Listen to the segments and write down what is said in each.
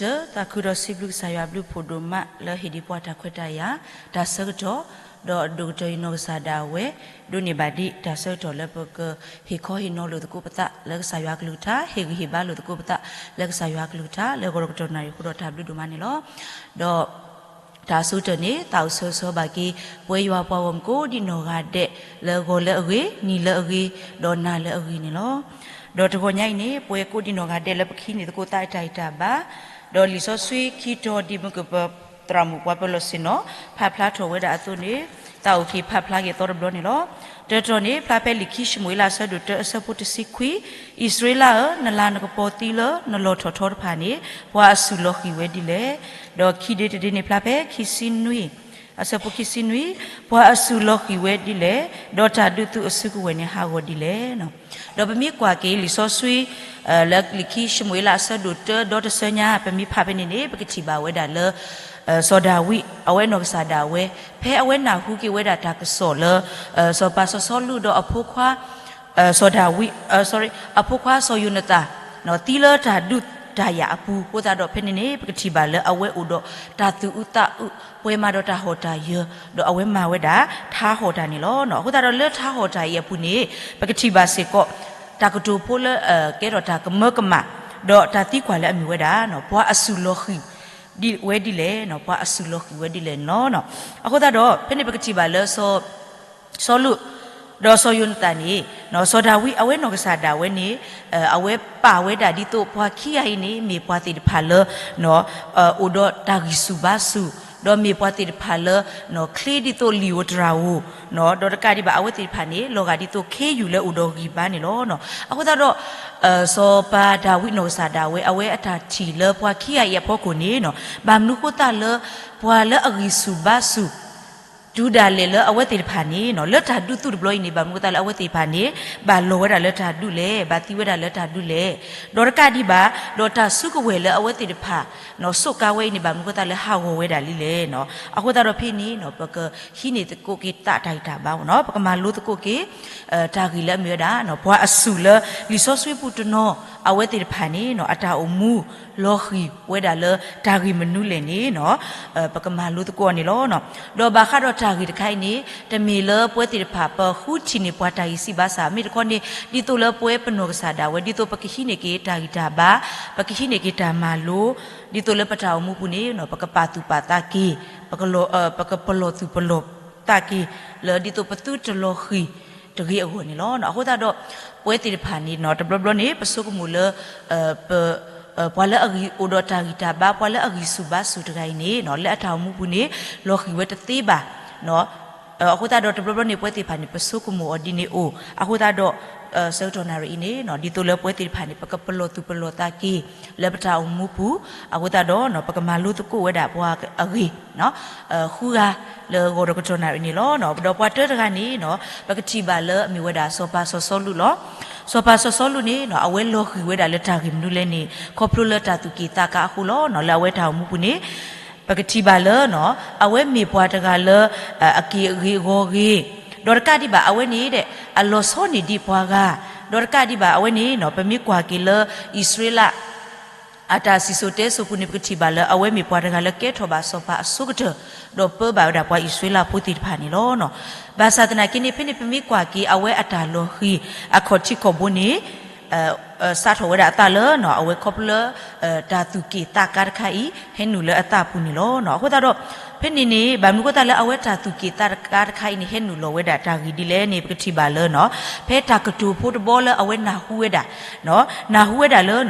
တၢ်ခုဒီးစံးဘျုးကစၢ်ယွၤဘျုးဖှိၣ်ဒိၣ်မးလၢဟ့ၣ်ဒံးပှၤတၢ်ခွဲးတၢ်ယာ်, တၢ်ဆၢကတီၢ်, ဒီးဒိၣ်ကတၢၢ်အံၤနီၢ်ကစၢ်ဒၣ်ဝဲ, ဒိးန့ၢ်ဘၣ်ဒံးတၢ်ဆၢကတီၢ်လၢပကဟ့ၣ်ခီဟ့ၣ်နီၤလိာ်သကိးပသးလၢကစၢ်ယွၤအကလုၢ်ကထါ, ဟ့ၣ်ဂံၢ်ဟ့ၣ်ဘါလိာ်သကိးပသးလၢကစၢ်ယွၤအကလုၢ်ကထါ လၢဂီၤဒီးကတီၢ်နၣ်ရံၣ်အဃိဒီးတၢ်ဘျုးဒိၣ်မးန့ၣ်လီၤ. ဒီး တၢ်အဆိကတၢၢ်န့ၣ် သးအိၣ်ဆၢဂ့ၤဆၢဝါဘၣ်က့ၤ ပဝဲယွၤပှၤဂီၢ်မုၢ်ကိးဒံးနီၢ်ဂၤဒဲး လၢဂီၤလၢအဂ့ၤ, နံၤလၢအဂ့ၤ, ဒီးနၤလၢအဂ့ၤန့ၣ်လီၤ. ဒီးတဂီၤညါအံၤန့ၣ် ပဝဲကိးဒံးနီၢ်ဂၤဒဲးလၢပကဟံးန့ၢ်သကိးသးအတၢ်ဂံၢ်တၢ်ဘါ, ဒီးလံာ်စီဆှံခံတီၤဒ်မုၢ်ကပၢၤသရၣ်မုၣ်ပှၤပၢၤလီၢ်ဆ့ၣ်နီၤ ဖးဖျါထီၣ်ဝဲဒၣ်အသိးန့ၣ်, သးအိၣ်က့ၤဖးဖျါက့ၤအသီတဘျီန့ၣ်လီၤ. တၢတတီၤန့ၣ် ဖျါဖဲလံာ်ခံၡမူၤအ့လးအဆၢဒိၣ်တၢအဆၢဖိတဆံခွံ, အံၣ်စရ့လးဧၢ, နလၤနကပီၤသံလၢနလီၢ်ထီၣ်ထီတဖၣ်န့ၣ် ပှၤအစူၢ်လီၤဃံၤဝဲဒ်လဲၣ်. ဒီးခံဒ့တဒ့န့ၣ် ဖျါဖဲခံဆံနွံ အဆၢဖိခံဆံနွံ, ပှၤအစူၢ်လီၤဃံၤဝဲဒ်လဲၣ်, ဒီးတၢ်ဒုးသုးအစုကဝဲၤန့ၣ်ဟးဂီၤဒ်လဲၣ်. ဒီးပမ့ၢ်ကွၢ်က့ၤလံာ�စီဆှံ လၢလံာ်ခံၡမူၤအ့လးအဆၢဒိၣ်တၢဒီတဆၢညါ ပမ့ၢ်ဖးဖဲန့ၣ်န့ၣ် ပကထံၣ်ဘၣ်ဝဲဒၣ်လၢ စီၤဒၤဝံး အဝဲနီၢ်ကစၢ်ဒၣ်ဝဲ ဖဲအဝဲနၢ်ဟူက့ၤဝဲဒၣ်တၢ်ကစီၣ်လၢ စီၤပၤစီၤစီလူးဒီးအဖိခွါ စီၤဒၤဝံး အဖိခွါစီၤယိၤနသၣ် သံလၢတၢ်ဒုးတၢ်ယၤအပူၤအဃိသတးဒီး ဖဲန့ၣ်န့ၣ် ပကထံၣ်ဘၣ်လၢအဝဲအိၣ်ဒီးတၢ်သူၣ်အုးသးအုး ပှဲၤမးဒီးတၢ်ဟီၣ်တၢ်ယၢၤ ဒီးအဝဲမၤဝဲဒၣ် ထါဟီၣ်တၢ်န့ၣ်လီၤ. အဃိသတးဒီးလၢထါဟီၣ်တၢ်အံၤအပူၤန့ၣ် ပကထံၣ်ဘၣ်စ့ၢ်ကီး တၢ်ကတိၤဖိလၢ ကဲထီၣ်တၢ်ကမၢကမၣ် ဒီးတၢ်သံကွၢ်လၢအမ့ၢ်ဝဲဒၣ် ပှၤအစူၢ်လီၤဃံၤ ဒ်ဝဲဒ်လဲၣ်, ပှၤအစူၢ်လီၤဃံၤဝဲဒ်လဲၣ်န့ၣ်လီၤ. အဃိသတးဒီး ဖဲန့ၣ်ပကထံၣ်ဘၣ်လၢ စီၤစီလူး ဒီးစီၤယိၤနသၣ်န့ၣ် စီၤဒၤဝံး အဝဲနီၢ်ကစၢ်ဒၣ်ဝဲန့ၣ် အဝဲပာ်ဝဲဒၣ်ဒ်သိးပှၤခံဂၤအံၤန့ၣ် မ့ၢ်ပှၤသ့ၣ်တဖၣ်လၢ အိၣ်ဒီးတၢ်ဂံၢ်ဆူၣ်ဘါဆူၣ် ဒီးမ့ၢ်ပှၤသ့ၣ်တဖၣ်လၢ ချ့ဒ်သိးလံာ်ဧိၤတြၤဧိၤ ဒီးတကးဒံးဘၣ် အဝဲသ့ၣ်တဖၣ်န့ၣ် လီၤဂာ်ဒ်သိးခ့ယုၢ်လၢအိၣ်ဒီးဂံၢ်ဘါန့ၣ်လီၤ. အဃိသတးဒီး စီၤပၤဒၤဝံးနီၢ်ကစၢ်ဒၣ်ဝဲ အဝဲအတၢ်ထံၣ်လၢပှၤခံဂၤအံၤအဖီခိၣ်န့ၣ် ဘၣ်မနုၤဃိသတးလၢ ပှၤလၢအဂံၢ်ဆူၣ်ဘါဆူၣ် တုၤဒၣ်လဲာ်လၢအဝဲသ့ၣ်တဖၣ်န့ၣ် လၢတၢ်ဒုးသုးတဘျီအံၤန့ၣ် ဘၣ်မနုၤဃိသတးလၢအဝဲသ့ၣ်တဖၣ်န့ၣ် ဘၣ်လီၤဝဲဒၣ်လၢတၢ်ဒုးလဲၣ်, ဘၣ်သံဝဲဒၣ်လၢတၢ်ဒုးလဲၣ်, ဒီးတကးဒံးဘၣ် ဒီးတၢ်စုကဝဲၤလၢအဝဲသ့ၣ်တဖၣ် စိးကါဝဲအံၤန့ၣ် ဘၣ်မနုၤဃိသတးလၢဟးဂီၤဝဲဒၣ်လံလဲၣ်. အဃိသတးဒီးဖဲန့ၣ် ပကဟံးန့ၢ်သကိးက့ၤသးတၢ်ဂံၢ်တၢ်ဘါန့ၣ်, ပကမၤလိသကိးက့ၤ တၢ်ဂ့ၢ်လၢအမ့ၢ်ဝဲဒၣ် ပှၤအစူၢ်လၢလံာ်စီဆှံပူၤတနီၤ အဝဲသ့ၣ်တဖၣ်န့ၣ် အတၢ်အိၣ်မူ လီၤဃံၤဝဲဒၣ်လၢတၢ်ဂ့ၢ်မနုၤလဲၣ်န့ၣ် ပကမၤလိသကိးအီၤန့ၣ်လီၤ. ဒီးဘၣ်ဃးဒီးတၢ်ဂ့ၢ်တခါအံၤန့ၣ် တမ့ၢ်လၢပဝဲသ့ၣ်တဖၣ် ပဃုထံၣ်န့ၢ်ပှၤတၢ်ဂံၢ်စၢ်ဘါစၢ် မ့ၢ်တခီန့ၣ် ဒ်သိးလၢပဝဲပနီၢ်ကစၢ်ဒၣ်ဝဲ ဒ်သိးပကဟံးန့ၢ်က့ၤတၢ်ဂံၢ်တၢ်ဘါ, ပကဟံးန့ၢ်က့ၤတၢ်မၤလိ, ဒ်သိးလၢပတၢ်အိၣ်မူပူၤန့ၣ် ပကပာ်သူၣ်ပာ်သးက့ၤ, ပကပလီၢ်သူၣ်ပလီၢ်သးက့ၤ လၢဒ်သိးပသုတလီၤဃံၤတဂ့ၤအဂီၢ်န့ၣ်လီၤ. အဃိသတးဒီး ပဝဲသ့ၣ်တဖၣ်န့ၣ် တဘျီဘျီန့ၣ် ပဆိကမိၣ်လၢ ပ ပှၤလၢအဂံၢ်အိၣ်ဒီးတၢ်ဂံၢ်တၢ်ဘါ ပှၤလၢအဂံၢ်ဆူၣ်ဘါဆူၣ်တဂၤအံၤန့ၣ် လၢအတၢ်အိၣ်မူပူၤန့ၣ် လီၤဃံၤဝဲတသ့ဘၣ်. အဃိသတးဒီးတဘျီဘျီန့ၣ် ပဝဲသ့ၣ်တဖၣ်န့ၣ် ပဆိကမိၣ်အီၤဒ်န့ၣ်အိၣ်, အဃိသတးဒီး ဆၢကတီၢ်နၣ်ရံၣ်အံၤန့ၣ် ဒ်သိးလၢပဝဲသ့ၣ်တဖၣ်န့ၣ် ပကပလီၢ်သူၣ်ပလီၢ်သးက့ၤ လၢပတၢ်အိၣ်မူပူၤ, အဃိသတးဒီး ပကမၤလိသကိးဝဲဒၣ်ပှၤအဂ့ၢ် ဃုဂၤ လၢဂီၤဒီးကတီၢ်နၣ်ရံၣ်န့ၣ်လီၤ. ဒီးပှၤတၢတဂၤန့ၣ် ပကထံၣ်ဘၣ်လၢအမ့ၢ်ဝဲဒၣ်စီၤပၤစီၤစီလူးလီၤ. စီၤပၤစီၤစီလူးန့ၣ် အဝဲလီၤဃံၤဝဲဒၣ်လၢတၢ်ဂ့ၢ်မနုၤလဲၣ်န့ၣ် ခီဖျိလၢတၢ်သူၣ်က့ၣ်သးကါအဃိလီၤ. လၢအဝဲတၢ်အိၣ်မူပူၤန့ၣ် ပကထံၣ်ဘၣ်လၢ အဝဲမ့ၢ်ပှၤတဂၤလၢ အက့ၢ်အဂ့ၤအဂီၤဂ့ၤ, ဒီးတကးဒံးဘၣ် အဝဲန့ၣ် အလီၤဆီန့ၢ်ဒံးပှၤဂၤ, ဒီးတကးဒံးဘၣ် အဝဲန့ၣ် ပမ့ၢ်ကွၢ်က့ၤလၢအံၣ်စရ့လး အတၢ်စံၣ်စိၤတဲစိၤပူၤန့ၣ် ပကထံၣ်ဘၣ်လၢ အဝဲမ့ၢ်ပှၤတဂၤလၢကဲထီၣ်ဘၣ်စီၤပၤအဆိကတၢၢ်, ဒီးပၢဘၣ်ဝဲဒၣ်ပှၤအံၣ်စရ့လးဖိသ့ၣ်တဖၣ်န့ၣ်လီၤ. ဘၣ်ဆၣ်သနာ်က့န့ၣ် ဖဲန့ၣ်ပမ့ၢ်ကွၢ်က့ၤ အဝဲအတၢ်လီၤဃံၤအခီၣ်ထံးခီၣ်ဘိန့ၣ် စးထီၣ်ဝဲဒၣ်အသးလၢ အဝဲခီဖျိလၢ တၢ်သူၣ်က့ၣ်သးကါတခါအံၤ ဟဲနုာ်လၢအသးပူၤန့ၣ်လီၤ. အဃိသတးဒီး ဖဲန့ၣ်န့ၣ် ဘၣ်မနုၤအဃိသတးလၢအဝဲတၢ်သူၣ်က့ၣ်သးကါတခါအံၤန့ၣ် ဟဲနုာ်လီၤဝဲဒၣ်တၢ်ဂ့ၢ်ဒ်လဲၣ်န့ၣ် ပကထံၣ်ဘၣ်လၢ ဖဲတၢ်ကတိၤဖိတဘီလၢအဝဲနၢ်ဟူဝဲဒၣ် နၢ်ဟူဝဲဒၣ်လၢ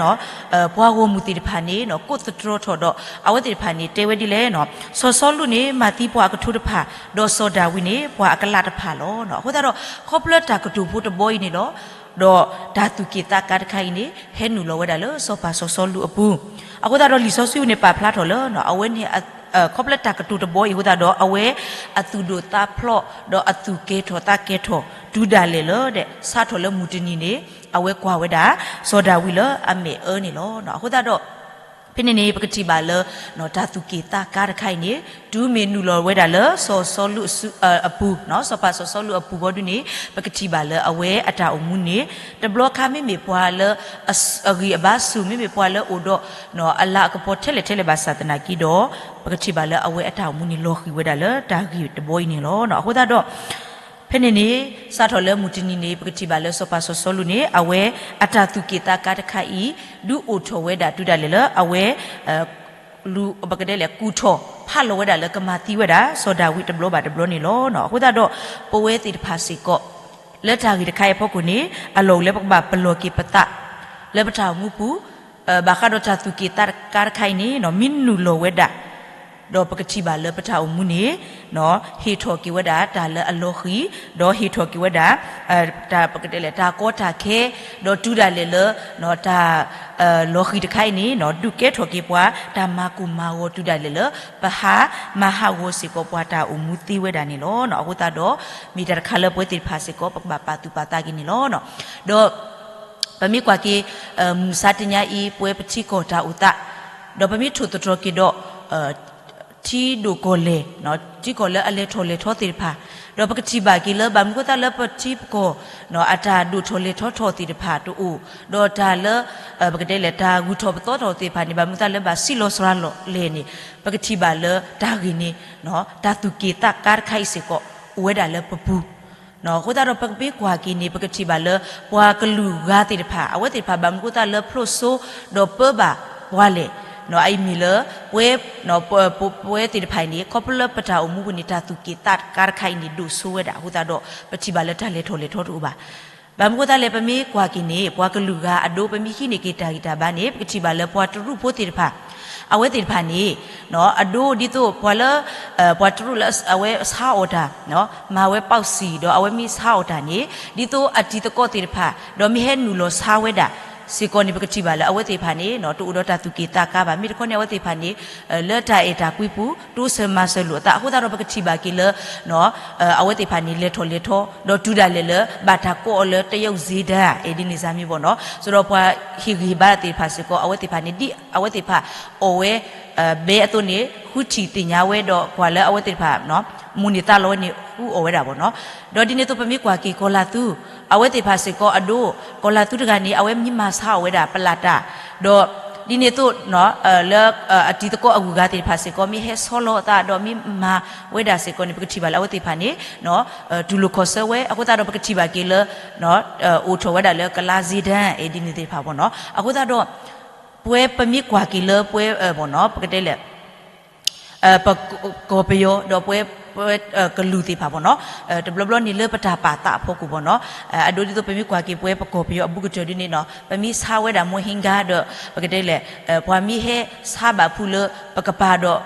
ပှၤဂီၢ်မုၢ်သ့ၣ်တဖၣ်န့ၣ် ကိးသတြီထီၣ်ဒီး အဝဲသ့ၣ်တဖၣ်န့ၣ် တဲဝဲဒ်လဲၣ်, စီၤစီလူးန့ၣ် မၤသံပှၤအကထိတဖၣ်, ဒီးစီၤဒၤဝံးန့ၣ် ပှၤအကလးတဖၣ်လီၤ. အဃိသတးဒီး ခီဖျိတၢ်ကတိၤဖိတဘီအံၤန့ၣ်ဒီး ဒီးတၢ်သူၣ်က့ၣ်သးကါတခါအံၤန့ၣ် ဟဲနုာ်လီၤဝဲဒၣ်လၢစီၤပၤစီၤစီလူးအပူၤ, အဃိသတးဒီးလံာ်စီဆှံန့ၣ် ပာ်ဖျါထီၣ်လၢ အဝဲန့ၣ် ခီဖျိတၢ်ကတိၤတဘီအံၤအဃိသတးဒီး အဝဲအသူၣ်ဒိၣ်သးဖျိး ဒီးအသူၣ်ကဲထီၣ်သးကဲထီၣ် တုၤဒၣ်လဲာ်လၢ စးထီၣ်လၢမုၢ်တနံၤန့ၣ် အဝဲကွၢ်ဝဲဒၣ် စီၤဒၤဝံးလၢအမဲာ်အၢန့ၣ်လီၤ. အဃိသတးဒီး ဖဲ ဖဲန့ၣ်န့ၣ် ပကထံၣ်ဘၣ်လၢ တၢ်သူၣ်က့ၣ်သးကါတခါအံၤန့ၣ် တုၤမ့ၢ်နုာ်လီၤဝဲဒၣ်လၢစီၤစီလူးအပူၤ, စီၤပၤစီၤစီလူးအပူၤဘီဒုန့ၣ် ပကထံၣ်ဘၣ်လၢအဝဲအတၢ်အိၣ်မူန့ၣ် တဘျီခါမ့မ့ၢ်ပှၤလၢ အဂံၢ်အဘါဆူၣ် မ့မ့ၢ်ပှၤလၢအိၣ်ဒီး အလၤအကပီၤထဲလဲၣ်ထဲလဲၣ်ဘၣ်ဆၣ်သနာ်က့ဒီး ပကထံၣ်ဘၣ်လၢအဝဲအတၢ်အိၣ်မူန့ၣ် လီၤဃံၤဝဲဒၣ်လၢတၢ်ဂ့ၢ်တဘီအံၤန့ၣ်လီၤ. အဃိသတးဒီး ဖဲန့ၣ်န့ၣ် စးထီၣ်လၢမုၢ်တနံၤန့ၣ် ပကထံၣ်ဘၣ်လၢစီၤပၤစီၤစီလူးန့ၣ် အဝဲအတၢ်သူၣ်က့ၣ်သးကါတခါအံၤ ဒုးအိၣ်ထီၣ်ဝဲဒၣ်တုၤဒၣ်လဲာ်လၢအဝဲ ပကတဲလဲၣ် ကူၣ်ထီၣ်ဖးလီၤဝဲဒၣ်လၢကမၤသံဝဲဒၣ် စီၤဒၤဝံးတဘျီဘၣ်တဘျီန့ၣ်လီၤ. အဃိသတးဒီး ပဝဲသ့ၣ်တဖၣ်စ့ၢ်ကီး လၢတၢ်ဂ့ၢ်တခါအံၤအဖီခိၣ်န့ၣ် အလီၢ်အိၣ်လၢပကဘၣ်ပလီၢ်က့ၤပသး လၢပတၢ်အိၣ်မူပူၤ ဘၣ်ဃးဒီးတၢ်သူၣ်က့ၣ်သးကါတခါအံၤန့ၣ် မ့ၢ်နုာ်လီၤဝဲဒၣ် ဒီးပကထံၣ်ဘၣ်လၢပတၢ်အိၣ်မူန့ၣ် ဟ့ၣ်ထီၣ်က့ၤဝဲဒၣ်တၢ်လၢအလီၤဃံၤ, ဒီးဟ့ၣ်ထီၣ်က့ၤဝဲဒၣ် တၢ်ပကတဲလဲၣ် တၢ်ကီတၢ်ခဲ, ဒီးတုၤဒၣ်လဲာ်လၢ တၢ် လီၤဃံၤတခါအံၤန့ၣ် ဒုးကဲထီၣ်က့ၤပှၤ တၢ်မၤကိၢ်မၤဂီၤတုၤဒၣ်လဲာ်လၢ ပဟးမၤဟးဂီၤစ့ၢ်ကီးပှၤတၢ်အိၣ်မူသ့ဝဲဒၣ်န့ၣ်လီၤ. အဃိသတးဒီး မ့ၢ်တၢ်တခါလၢပဝဲသ့ၣ်တဖၣ်စ့ၢ်ကီး ပကဘၣ်ပာ်သူၣ်ပာ်သးက့ၤန့ၣ်လီၤ. ဒီး ပမ့ၢ်ကွၢ်က့ၤ မုၢ်မဆါတနံၤအံၤ ပဝဲပထံကီၢ်တၢ်အိၣ်သး, ဒီးပမ့ၢ်ထိၣ်သတြီၤက့ၤဒီး ထံဒိၣ်ကီၢ်လဲၢ်, ထံကီၢ်လၢအလဲၤထီၣ်လဲၤထီသ့ၣ်တဖၣ်, ဒီးပကထံၣ်ဘၣ်က့ၤလၢ ဘၣ်မနုၤအဃိသတးလၢပထံပကီၢ် အတၢ်ဒိၣ်ထီၣ်လဲၤထီထီၣ်သ့ၣ်တဖၣ်တအိၣ်, ဒီးတၢ်လၢ ပကတဲလဲၣ် တၢ်ဂုၢ်ထီၣ်ပသီထီၣ်သ့ၣ်တဖၣ်န့ၣ် ဘၣ်မနုၤအဃိသတးလၢဘၣ်စံးလီၤစှၤလီၤလဲၣ်န့ၣ် ပကထံၣ်ဘၣ်လၢတၢ်ဂ့ၢ်န့ၣ် တၢ်သူၣ်က့ၣ်သးကါတခါအံၤစ့ၢ်ကီး အိၣ်ဝဲဒၣ်လၢပပူၤ အဃိသတးဒီးပမ့ၢ်ကွၢ်က့ၤန့ၣ် ပကထံၣ်ဘၣ်လၢ ပှၤကလုာ်ဂၤသ့ၣ်တဖၣ် အဝဲသ့ၣ်တဖၣ်ဘၣ်မနုၤအဃိသတးလၢဖျိးစိ ဒီးပၢဘၣ်ပှၤလဲၣ်, အအံၤမ့ၢ်လၢ ပဝဲ ပဝဲသ့ၣ်တဖၣ်အံၤန့ၣ် ခီဖျိလၢပတၢ်အိၣ်မူပူၤန့ၣ် တၢ်သူၣ်က့ၣ်သးကါတခါအံၤန့ၣ် ဒိၣ်စိဝဲဒၣ်အဃိသတးဒီး ပထံၣ်ဘၣ်လၢတၢ်လဲၤထီၣ်လဲၤထီတအိၣ်ဘၣ်. ဘၣ်မနုၤအဃိသတးလဲၣ် ပမ့ၢ်ကွၢ်က့ၤန့ၣ် ပှၤကလုာ်ဂၤအဒိ ပမ့ၢ်ဟံးန့ၢ်က့ၤတၢ်ဂံၢ်တၢ်ဘါန့ၣ် ပကထံၣ်ဘၣ်လၢပှၤတရူးဖိသ့ၣ်တဖၣ် အဝဲသ့ၣ်တဖၣ်န့ၣ် အဒိဒ်သိးပှၤလၢ ပှၤတရူးလၢအဝဲဆါအီၣ်တၢ် မၤဝဲပီၣ်စံၣ် ဒီးအဝဲမ့ၢ်ဆါအီၣ်တၢ်န့ၣ် ဒ်သိးအတံၤသကိးသ့ၣ်တဖၣ် ဒီးမ့ၢ်ဟဲနုာ်လီၤဆါဝဲဒၣ်စ့ၢ်ကီးန့ၣ် ပကထံၣ်ဘၣ်လၢအဝဲသ့ၣ်တဖၣ်န့ၣ် တအိၣ်ဒီးတၢ်သူၣ်က့ၣ်သးကါဘၣ်. မ့ၢ်တခီန့ၣ် အဝဲသ့ၣ်တဖၣ်န့ၣ် လၢတၢ်အဲၣ်တၢ်ကွံပူၤ တိစၢၤမၤစၢၤလိာ်အသး အဃိသတးဒီးပကထံၣ်ဘၣ်က့ၤလၢ အဝဲသ့ၣ်တဖၣ်န့ၣ် လဲၤထီၣ်လဲၤထီ ဒီးတုၤဒၣ်လဲာ်လၢ ဘၣ်တၢ်ကိးအီၤလၢတရုတ်စျေးတန်း ဒ်န့ၣ်စ့ၢ်မ့ၢ်ဘၣ်နီၤ. ဆိုတော့ပှၤဟ့ၣ်ဂံၢ်ဟ့ၣ်ဘါသ့ၣ်တဖၣ်စ့ၢ်ကီး အဝဲသ့ၣ်တဖၣ်န့ၣ် ဒ်အဝဲသ့ၣ်တဖၣ်အီၣ်ဝဲ ဘဲအသိးန့ၣ် ဃုထံၣ်သ့ၣ်ညါဝဲဒီး ပှၤလၢအဝဲသ့ၣ်တဖၣ် မိၣ်န့ၢ်သးလီဝဲန့ၣ် ဃုအီၣ်ဝဲဒၣ်ဘၣ်နီၤ. ဒီးဒ်န့ၣ်အသိးပမ့ၢ်ကွၢ်က့ၤကီၤလၤသူ အဝဲသ့ၣ်တဖၣ်စ့ၢ်ကီးအဒိ ကီၤလၤသူတဂၤန့ၣ် အဝဲမ့ၢ်မၤဆါအီၣ်ဝဲဒၣ်ပလၢ်တၢ် ဒီး ဒ်န့ၣ်အသိး လၢ အတံၤသကိးအဂုၤအဂၤသ့ၣ်တဖၣ်စ့ၢ်ကီး မ့ၢ်ဟဲဆီလီၤအသးဒီး မ့ၢ်မၤဝဲဒၣ်စ့ၢ်ကီးန့ၣ် ပကထံၣ်ဘၣ်လၢအဝဲသ့ၣ်တဖၣ်န့ၣ် တူၢ်လိာ်ခီၣ်ဆၢဝဲ အဃိသတးဒီးပကထံၣ်ဘၣ်က့ၤလၢ အိၣ်ထီၣ်ဝဲဒၣ်လၢကလါစျေးတန်း ဒ်န့ၣ်သ့ၣ်တဖၣ်ဘၣ်နီၤ. အဃိသတးဒီး ပဝဲပမ့ၢ်ကွၢ်က့ၤလၢပဝဲဘၣ်နီၤ ပကတဲလဲၣ် ပကီၢ်ပယီၤ ဒီးပဝဲ ပဝဲကလုာ်သ့ၣ်တဖၣ်ဘၣ်နီၤ တဘျီဘျီန့ၣ်လၢပတၢ်ပာ်သးအဖီခိၣ်ဘၣ်နီၤ အဒိဒ်သိးပမ့ၢ်ကွၢ်က့ၤပဝဲပကီၢ်ပယီၤအဘူးကတၢၢ်ဒ်န့ၣ်နီၤ ပမ့ၢ်ဆါဝဲဒၣ်မိၢ်ဟ့ကါဒီး ပကတဲလဲၣ် ပှၤမ့ၢ်ဟဲဆါဘၣ်ဖုလၢပကပၤဒီး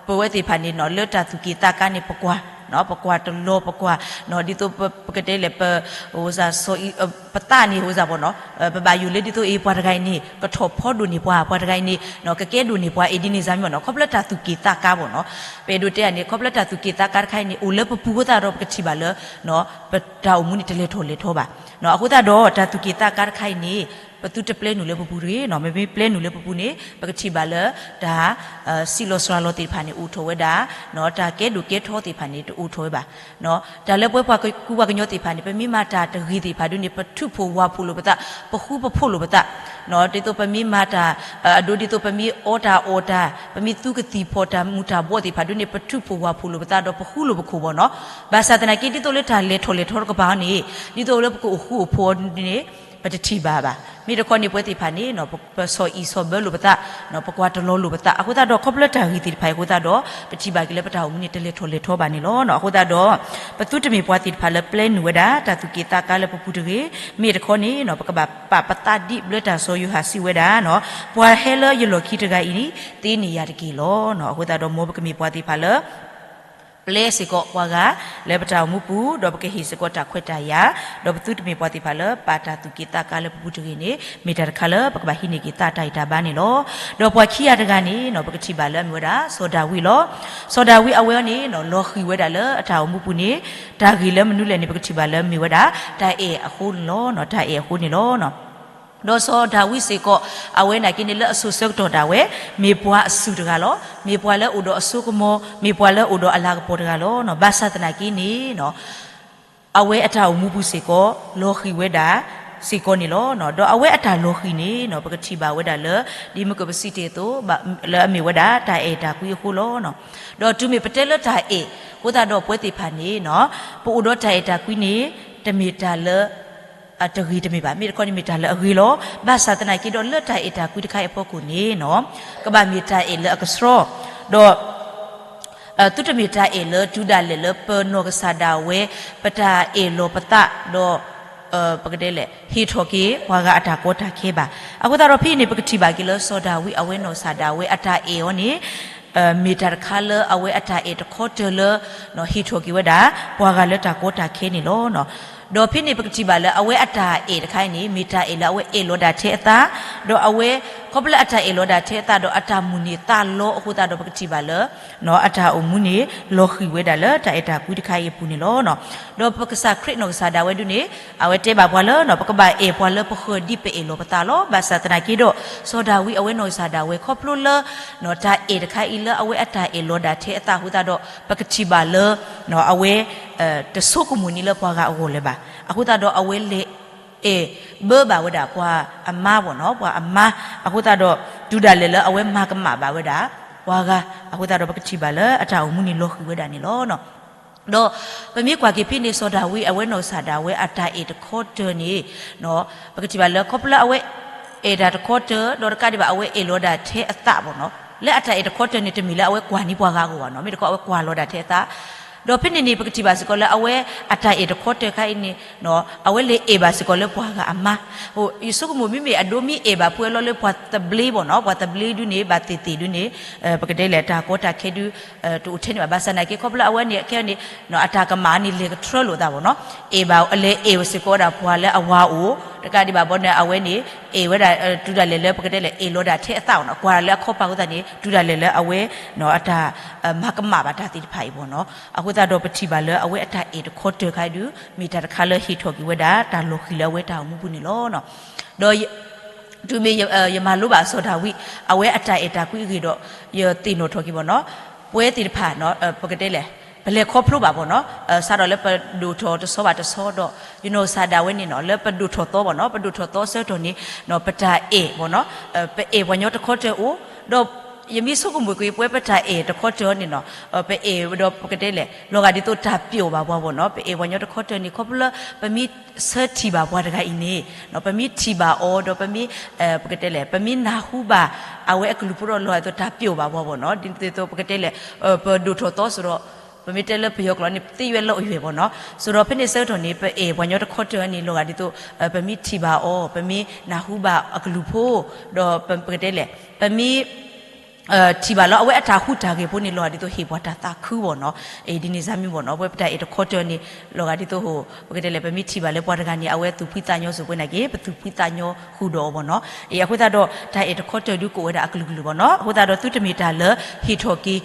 ပဝဲသ့ၣ်တဖၣ်န့ၣ်နီၤ လၢတၢ်သူၣ်က့ၣ်သးကါန့ၣ် ပကွၢ် ပကွၢ်တလီၤ ပကွၢ် ဒ်သိးပကတဲလဲၣ် ပ ပသးန့ၣ် ပဘၣ်ယိၣ်လၢဒ်သိးအံၤ ပှၤတဂၤအံၤန့ၣ် ကထီၣ်ဖီဒိၣ်န့ၢ်ပှၤ ပှၤတဂၤအံၤန့ၣ် ကကဲဒိၣ်န့ၢ်ပှၤ အ့ၣ်ဒ်န့ၣ်စ့ၢ်မ့ၢ်နီၤ ခီဖျိတၢ်သူၣ်က့ၣ်သးကါဘၣ်နီၤ. ပအဲၣ်ဒိးတဲန့ၣ် ခီဖျိတၢ်သူၣ်က့ၣ်သးကါတခါအံၤန့ၣ် အိၣ်လၢပပူၤအဃိသတးဒီး ပကထံၣ်ဘၣ်လၢ ပတၢ်အိၣ်မူန့ၣ် တလဲၤထီၣ်လဲၤထီဘၣ်. အဃိသတးဒီး တၢ်သူၣ်က့ၣ်သးကါတခါအံၤန့ၣ် ပသုတပျဲနုာ်လၢပပူၤတဂ့ၤနီၤ မ့မ့ၢ်ပျဲနုာ်လၢပပူၤန့ၣ် ပကထံၣ်ဘၣ်လၢ တၢ် စံးလီၤစှၤလီၤသ့ၣ်တဖၣ်န့ၣ် အိၣ်ထီၣ်ဝဲဒၣ် တၢ်ကဲဒိၣ်ကဲထီသ့ၣ်တဖၣ်န့ၣ် တအိၣ်ထီၣ်ဝဲဘၣ်. တၢ်လၢပဝဲပှၤကူပှၤကညီသ့ၣ်တဖၣ်န့ၣ် ပမ့ၢ်မၤတၢ်တဂ့ၤသ့ၣ်တဖၣ်ဒ်န့ၣ် ပထုးဖှိၣ်ဝၢ်ဖှိၣ်လိာ်ပသး ပဃူပဖိးလိာ်ပသး ဒ်သိးပမ့ၢ်မၤတၢ် အဒိဒ်သိးပမ့ၢ်အီတၢ်အီတၢ် ပမ့ၢ်သူကသံၣ်ဖီၣ်တၢ်မူၤတၢ်ဘှီးသ့ၣ်တဖၣ်ဒ်န့ၣ် ပထုးဖှိၣ်ဝၢ်ဖှိၣ်လိာ်ပသးဒီးပဃူလိာ်ပခိၣ်ဘၣ်နီၤ. ဘၣ်ဆၣ်သနာ်က့ ဒ်သိးလၢတၢ်လဲၤထီၣ်လဲၤထီတကပၤအံၤန့ၣ် ဒ်သိးလၢပကအိၣ်ဃူအိၣ်ဖိးအီၤဒ်န့ၣ် ပတထံၣ်ဘၣ်ဘၣ်. မ့ၢ်တခီန့ၣ် ပဝဲသ့ၣ်တဖၣ်န့ၣ် ပဆီၣ်အံၣ်ဆီၣ်ဘၢလိာ်ပသး ပကွၢ်တလီၤလိာ်ပသး အဃိသတးဒီး ခီဖျိတၢ်ဂ့ၢ်သ့ၣ်တဖၣ်အံၤအဃိသတးဒီး ပထံၣ်ဘၣ်က့ၤလၢပတၢ်အိၣ်မူန့ၣ် တလဲၤထီၣ်လဲၤထီဘၣ်န့ၣ်လီၤ. အဃိသတးဒီး ပသုတမ့ၢ်ပှၤသ့ၣ်တဖၣ်လၢပျဲနုာ်ဝဲဒၣ် တၢ်သူၣ်က့ၣ်သးကါလၢပပူၤတဂ့ၤ. မ့ၢ်တခီန့ၣ် ပကဘၣ်ပာ်ပသးဒ်ဘျၢတၢ်စီၤယိၤဟၣ်စံးဝဲဒၣ်နီၤ ပှၤဟဲလၢယလီၢ်ခံတဂၤအံၤန့ၣ် သ့န့ၢ်ယၤတက့ၢ်လီၤ. အဃိသတးဒီး မ်ပကမ့ၢ်ပှၤသ့ၣ်တဖၣ်လၢ ပျဲစ့ၢ်ကီးပှၤဂၤလၢပတၢ်အိၣ်မူပူၤ ဒီးပကဟ့ၣ်စ့ၢ်ကီးတၢ်ခွဲးတၢ်ယာ် ဒီးပသုတမ့ၢ်ပှၤသ့ၣ်တဖၣ်လၢ ပာ်တၢ်သူၣ်က့ၣ်သးကါလၢပပူၤတဂ့ၤန့ၣ် မ့ၢ်တၢ်တခါလၢပကဘၣ်ဟံးန့ၢ်က့ၤသးတၢ်ဂံၢ်တၢ်ဘါန့ၣ်လီၤ. ဒီးပှၤခံဂၤတဂၤန့ၣ်နီၤ ပကထံၣ်ဘၣ်လၢအမ့ၢ်ဝဲဒၣ် စီၤဒၤဝံးလီၤ. စီၤဒၤဝံးအဝဲန့ၣ်နီၤ လီၤဃံၤဝဲဒၣ်လၢအတၢ်အိၣ်မူပူၤန့ၣ် တၢ်ဂ့ၢ်လၢမနုၤလဲၣ်န့ၣ် ပကထံၣ်ဘၣ်လၢမ့ၢ်ဝဲဒၣ် တၢ်အဲၣ်အဃိန့ၣ်လီၤ. တၢ်အဲၣ်အဃိန့ၣ်လီၤ. ဒီးစီၤဒၤဝံးစ့ၢ်ကီး အဝဲနာ်က့န့ၣ်လၢအစိၤဆၢကတီၢ်ဒၣ်ဝဲ မ့ၢ်ပှၤအစူၢ်တဂၤလီၤ. မ့ၢ်ပှၤလၢအိၣ်ဒီးအစိကမီၤ, မ့ၢ်ပှၤလၢအိၣ်ဒီးအလၤကပီၤတဂၤလီၤ. ဘၣ်ဆၣ်သနာ်က့န့ၣ် အဝဲအတၢ်အိၣ်မူပူၤစ့ၢ်ကီး လီၤဃံၤဝဲဒၣ်စ့ၢ်ကီးန့ၣ်လီၤ. ဒီးအဝဲအတၢ်လီၤဃံၤန့ၣ် ပကထံၣ်ဘၣ်ဝဲဒၣ်လၢ ဒ်မုၢ်ကပစံးတ့ၢ်အသိး လၢအမ့ၢ်ဝဲဒၣ်တၢ်အဲၣ်တၢ်ကွံအဃိလီၤ. ဒီးတုၤမ့ၢ်ပတဲလၢတၢ်အဲၣ်အဃိသတးဒီး ပဝဲသ့ၣ်တဖၣ်န့ၣ် ပအိၣ်ဒီးတၢ်အဲၣ်တၢ်ကွံန့ၣ် တမ့ၢ်တၢ်လၢ အတဂ့ၤတမ့ၢ်ဘၣ်. မ့ၢ်တခီန့ၣ်မ့ၢ်တၢ်လၢအဂ့ၤလီၤ. ဘၣ်ဆၣ်သနာ်က့ဒီး လၢတၢ်အဲၣ်တၢ်ကွံတခါအံၤအဖီခိၣ်န့ၣ် ကဘၣ်မ့ၢ်တၢ်အဲၣ်လၢအကဆှီ, ဒီး သုတမ့ၢ်တၢ်အဲၣ်လၢတုၤဒၣ်လဲာ်လၢပနီၢ်ကစၢ်ဒၣ်ဝဲ ပတၢ်အဲၣ်လီၤပသး ဒီး ပကတဲလဲၣ် ဟ့ၣ်ထီၣ်က့ၤပှၤဂၤအတၢ်ကီတၢ်ခဲဘၣ်. အဃိသတးဒီးဖဲအံၤန့ၣ် ပကထံၣ်ဘၣ်က့ၤလၢစီၤဒၤဝံး အဝဲနီၢ်ကစၢ်ဒၣ်ဝဲအတၢ်အဲၣ်အီၤန့ၣ် မ့ၢ်တၢ်တခါလၢအဝဲအတၢ်အဲၣ်တခီတၢၤလၢ ဟ့ၣ်ထီၣ်က့ၤဝဲဒၣ် ပှၤဂၤလၢတၢ်ကီတၢ်ခဲန့ၣ်လီၤ. ဒီးဖဲန့ၣ်ပကထံၣ်ဘၣ်လၢအဝဲအတၢ်အဲၣ်တခါအံၤန့ၣ် မ့ၢ်တၢ်အဲၣ်လၢအဝဲအဲၣ်လီၤဒၣ်ထဲအသး, ဒီးအဝဲ ခီဖျိလၢအတၢ်အဲၣ်လီၤဒၣ်ထဲအသးဒီးအတၢ်မိၣ်န့ၢ်သးလီအဃိသတးဒီး ပကထံၣ်ဘၣ်လၢ အတၢ်အိၣ်မူန့ၣ် လီၤဃံၤဝဲဒၣ်လၢတၢ်အဲၣ်တၢ်ကွံတခါအံၤအပူၤန့ၣ်လီၤ. ဒီးပကစၢ်ခရံာ်နီၢ်ကစၢ်ဒၣ်ဝဲဒုန့ၣ် အဝဲတဲဘၣ်ပှၤလၢ ပကဘၣ်အဲၣ်ပှၤလၢပဃၢၤဒ်ပအဲၣ်လီၤပသးလီၤ. ဘၣ်ဆၣ်သနာ်က့ဒီး စီၤဒၤဝံးအဝဲနီၢ်ကစၢ်ဒၣ်ဝဲ ခီဖျိလၢ တၢ်အဲၣ်တခါအံၤလၢအဝဲအတၢ်အဲၣ်လီၤဒၣ်ထဲအသးအဃိသတးဒီး ပကထံၣ်ဘၣ်လၢ အဝဲ တဆိကမိၣ်န့ၢ်လၢပှၤဂၤအဂီၢ်လၢၤဘၣ်. အဃိသတးဒီးအဝဲလဲၤ အဲၣ်ဘၢဘၣ်ဝဲဒၣ်ပှၤအမါဘၣ်နီၤ, ပှၤအမါ, အဃိသတးဒီး တုၤဒၣ်လဲာ်လၢအဝဲမၤကမၣ်ဘၣ်ဝဲဒၣ် ပှၤဂၤ, အဃိသတးဒီးပကထံၣ်ဘၣ်လၢအတၢ်အိၣ်မူန့ၣ်လီၤဃံၤဝဲဒၣ်န့ၣ်လီၤ. ဒီးပမ့ၢ်ကွၢ်က့ၤဖဲန့ၣ် စီၤဒၤဝံးအဝဲနီၢ်ကစၢ်ဒၣ်ဝဲအတၢ်အဲၣ်တခီတၢၤန့ၣ် ပကထံၣ်ဘၣ်လၢခီဖျိလၢအဝဲ အဲၣ်တၢ်တခီတၢၤ ဒီးတကးဒံးဘၣ်အဝဲအဲၣ်လီၤဒၣ်ထဲအသးဘၣ်နီၤ, လၢအတၢ်အဲၣ်တခီတၢၤန့ၣ် တမ့ၢ်လၢအဝဲကွၢ်န့ၢ်ပှၤဂၤအဂီၢ်ဘၣ်နီၤ, မ့ၢ်တခီအဝဲကွၢ်လီၤဒၣ်ထဲအသး ဒီးဖဲန့ၣ်န့ၣ် ပကထံၣ်ဘၣ်စ့ၢ်ကီးလၢအဝဲအတၢ်အဲၣ်တခီတၢၤခါအံၤန့ၣ် အဝဲလဲၤအဲၣ်ဘၣ်စ့ၢ်ကီးလၢပှၤဂၤအမါ, ယဆိကမိၣ်မ့မ့ၢ်အဒိမ့ၢ်အဲၣ်ဘၣ်ဖုအလီၢ်လၢပှၤသဘျ့ဘၣ်နီၤ, ပှၤသဘျ့ဒုန့ၣ် ဘၣ်သ့ၣ်သ့ၣ်ဒုန့ၣ် ပကတဲလဲၣ် တၢ်ကီတၢ်ခဲဒု တအိၣ်ထဲန့ၣ်ဘၣ်. ဘၣ်ဆၣ်သနာ်က့ ခီဖျိလၢအဝဲန့ၣ် ခဲအံၤန့ၣ် အတၢ်ကမၣ်န့ၣ် လဲၤကထြၢလိာ်သးဘၣ်နီၤ, အဲၣ်ဘၣ် လဲၤအဲၣ်စ့ၢ်ကီးဝဲဒၣ်ပှၤလၢအဝၤအိၣ်, တကးဒံးဘၣ်ဘၣ်န့ၣ် အဝဲန့ၣ် အဲၣ်ဝဲဒၣ် တုၤဒၣ်လဲာ်လၢပကတဲလဲၣ် အဲၣ်လီၤဒၣ်ထဲအသးဘၣ်နီၤ, ကွၢ်ဒၣ်လၢအခီပၤအဃိသတးန့ၣ် တုၤဒၣ်လဲာ်လၢအဝဲ အတၢ် မၤကမၣ်ဘၣ်တၢ်သ့ၣ်တဖၣ်အံၤဘၣ်နီၤ, အဃိသတးဒီးပထံၣ်ဘၣ်လၢအဝဲအတၢ်အဲၣ်တခီတၢၤခါအံၤဒု မ့ၢ်တၢ်တခါလၢဟ့ၣ်ထီၣ်က့ၤဝဲဒၣ် တၢ်လီၤဃံၤလၢအဝဲတၢ်အိၣ်မူပူၤန့ၣ်လီၤ. ဒီး တုၤမ့ၢ်ယမၤလိဘၣ်စီၤဒၤဝံး အဝဲအတၢ်အဲၣ်တၢ်ကွံအဂ့ၢ်ဒီး ယသ့ၣ်နီၣ်ထီၣ်က့ၤဘၣ်နီၤ, ပဝဲသ့ၣ်တဖၣ် ပကတဲလဲၣ် ပလဲၤခီဖျိဘၣ်ဘၣ်နီၤ, စးထီၣ်လၢပဒိၣ်ထီၣ်တဆီဘၣ်တဆီဒီး ယနီၢ်ကစၢ်ဒၣ်ဝဲန့ၣ်နီၤ လၢပဒိၣ်ထီၣ်သီဘၣ်နီၤ, ပဒိၣ်ထီၣ်သီဆၢကတီၢ်န့ၣ် ပတၢ်အဲၣ်ဘၣ်နီၤ, ပအဲၣ်ပှၤညီတခီတၢၤအိၣ်, ဒီးယမ့ၢ်ဆိကမိၣ်ကွံာ် ပဝဲပတၢ်အဲၣ်တခီတၢၤန့ၣ်နီၤ ပအဲၣ်ဒီးပကတဲလဲၣ် လီၤဂာ်ဒ်သိးတၢ်ပျိာ်ဘၣ်ပှၤဘၣ်နီၤ, ပအဲၣ်ပှၤညီတခီတၢၤန့ၣ် ခီဖျိလၢပမ့ၢ်ဆၢထံၣ်ဘၣ်ပှၤတဂၤအံၤန့ၣ် ပမ့ၢ်ထံၣ်ဘၣ်အီၤဒီးပမ့ၢ် ပကတဲလဲၣ် ပမ့ၢ်နၢ်ဟူဘၣ် အဝဲအကလုၢ်ဖိဒီးလီၤဂာ်ဒ်သိးတၢ်ပျိာ်ဘၣ်ပှၤဘၣ်နီၤ, ဒ်သိးပကတဲလဲၣ် ပဒိၣ်ထီၣ်သီစ့ၢ်ဒီး ပမ့ၢ်တဲလၢပယီၤကျိာ်န့ၣ် ပသ့ဝဲလၢအယွဲၢ်ဘၣ်နီၤ, စ့ၢ်ဒီးဖဲန့ၣ်ဆၢကတီၢ်န့ၣ် ပအဲၣ်ပှၤညီတခီတၢၤန့ၣ် လီၤဂာ်ဒ်သိး ပမ့ၢ်ထံၣ်ဘၣ်အီၤ ပမ့ၢ်နၢ်ဟူဘၣ်အကလုၢ်ဖိ ဒီးပကတဲလဲၣ် ပမ့ၢ် ထံၣ်ဘၣ်လၢအဝဲအတၢ်ဟူးတၢ်ဂဲၤဖိန့ၣ် လီၤဂာ်ဒ်သိးဟ့ၣ်ပှၤတၢ်သးခုဘၣ်နီၤ, ဒ်န့ၣ်စါမံၤဘၣ်နီၤ, ပဝဲပတၢ်အဲၣ်တခီတၢၤန့ၣ် လီၤဂာ်ဒ်သိး ပကတဲလဲၣ် ပမ့ၢ်ထံၣ်ဘၣ်လၢပှၤတဂၤန့ၣ် အဝဲသူၣ်ဖှံသးညီစ့ၢ်ကီးနာ်က့ ပသူၣ်ဖှံသးညီဃုာ်ဒီးအီၤဘၣ်နီၤ, အဃိသတးဒီး တၢ်အဲၣ်တခီတၢၤဒုကအိၣ်ဝဲဒၣ်အကလုာ်ကလုာ်ဘၣ်နီၤ, အဃိသတးဒီးသုတမ့ၢ်တၢ်လၢဟ့ၣ်ထီၣ်က့ၤ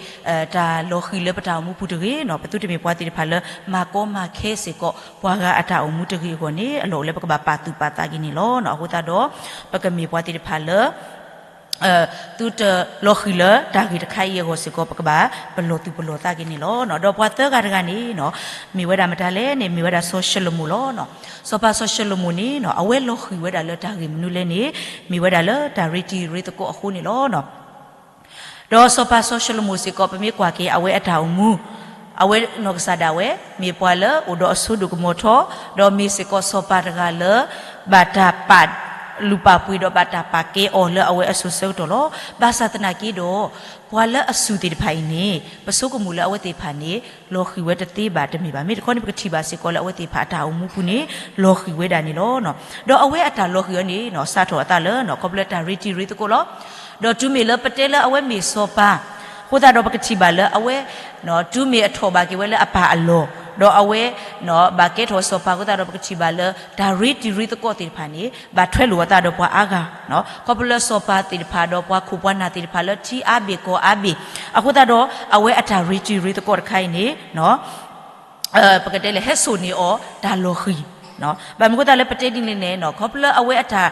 တၢ်လီၤဃံၤလၢပတၢ်အိၣ်မူပူၤတဂ့ၤနီၤ, ပသုတမ့ၢ်ပှၤသ့ၣ်တဖၣ်လၢ မၤကီမၤခဲစ့ၢ်ကီး ပှၤဂၤအတၢ်အိၣ်မူတဂ့ၤအဂီၢ်န့ၣ် အလီၢ်အိၣ်လၢပကဘၣ်ပာ်သူၣ်ပာ်သးက့ၤန့ၣ်လီၤ. အဃိသတးဒီး ပကမ့ၢ်ပှၤသ့ၣ်တဖၣ်လၢ သုတလီၤဃံၤလၢတၢ်ဂ့ၢ်တခါအံၤအဂီၢ်စ့ၢ်ကီး ပကဘၣ်ပလီၢ်သူၣ်ပလီၢ်သးက့ၤန့ၣ်လီၤ. ဒီးပှၤသၢဂၤတဂၤန့ၣ် မ့ၢ်ဝဲဒၣ်မတၤလဲၣ်န့ၣ် မ့ၢ်ဝဲဒၣ်စီၤၡလိၤမိၣ်လီၤ. စီၤပၤစီၤၡလိၤမိၣ်န့ၣ် အဝဲလီၤဃံၤဝဲဒၣ်လၢတၢ်ဂ့ၢ်မနုၤလဲၣ်န့ၣ် မ့ၢ်ဝဲဒၣ်လၢတၢ်ရ့တံၤရ့သကိးအဃိန့ၣ်လီၤ. ဒီးစီၤပၤစီၤၡလိၤမိၣ်စ့ၢ်ကီး ပမ့ၢ်ကွၢ်က့ၤအဝဲအတၢ်အိၣ်မူ, အဝဲနီၢ်ကစၢ်ဒၣ်ဝဲ မ့ၢ်ပှၤလၢအိၣ်ဒီးအစိဒိၣ်ကမီၤထီ, ဒီးမ့ၢ်စ့ၢ်ကီးစီၤပၤတဂၤလၢ ဘၣ်တၢ်ပာ်လုၢ်ပာ်ပှ့ၤဒီးဘၣ်တၢ်ပာ်ကဲအီၤလၢအဝဲအစိၤဆၢကတီၢ်လီၤ. ဘၣ်ဆၣ်သနာ်က့ဒီး ပှၤလၢအစူၢ်သ့ၣ်တဖၣ်အံၤန့ၣ် ပဆိကမိၣ်လၢအဝဲသ့ၣ်တဖၣ်န့ၣ် လီၤဃံၤဝဲတသ့ဘၣ်တမ့ၢ်ဘၣ်. မ့ၢ်တခီန့ၣ် ပကထံၣ်ဘၣ်စ့ၢ်ကီးလၢအဝဲသ့ၣ်တဖၣ်အတၢ်အိၣ်မူပူၤန့ၣ် လီၤဃံၤဝဲဒၣ်န့ၣ်လီၤ. ဒီးအဝဲအတၢ်လီၤဃံၤအီၤန့ၣ် စးထီၣ်အသးလၢ ခီဖျိလၢတၢ်ရ့တံၤရ့သကိးလီၤ. ဒီးတုၤမ့ၢ်လၢပတဲလၢအဝဲမ့ၢ်စီၤပၤ အဃိသတးဒီးပကထံၣ်ဘၣ်လၢအဝဲ တုၤမ့ၢ်အထီၣ်ဘၣ်က့ၤဝဲလၢအပၢ်အလီၢ်, ဒီးအဝဲ ဘၣ်ကဲထီၣ်စီၤပၤအဃိသတးဒီး ပကထံၣ်ဘၣ်လၢ တၢ်ရ့တံၤရ့သကိးသ့ၣ်တဖၣ်န့ၣ် ဘၣ်ထွဲလိာ်အသးဒီးပှၤအါဂၤ, ခီဖျိလၢစီၤပၤသ့ၣ်တဖၣ်ဒီးပှၤခိၣ်ပှၤနၢ်သ့ၣ်တဖၣ်လၢထံအါဘ့ၣ်ကီၢ်အါဘ့ၣ်, အဃိသတးဒီး အဝဲအတၢ်ရ့တံၤရ့သကိးတခါအံၤန့ၣ် ပကတဲလဲၣ် ဟဲစိာ်န့ၢ်အီၤတၢ်လီၤဃံၤ ဘၣ်မနုၤအဃိသတးလၢပတဲဒ်န့ၣ်လဲၣ်န့ၣ် ခီဖျိလၢအဝဲအတၢ်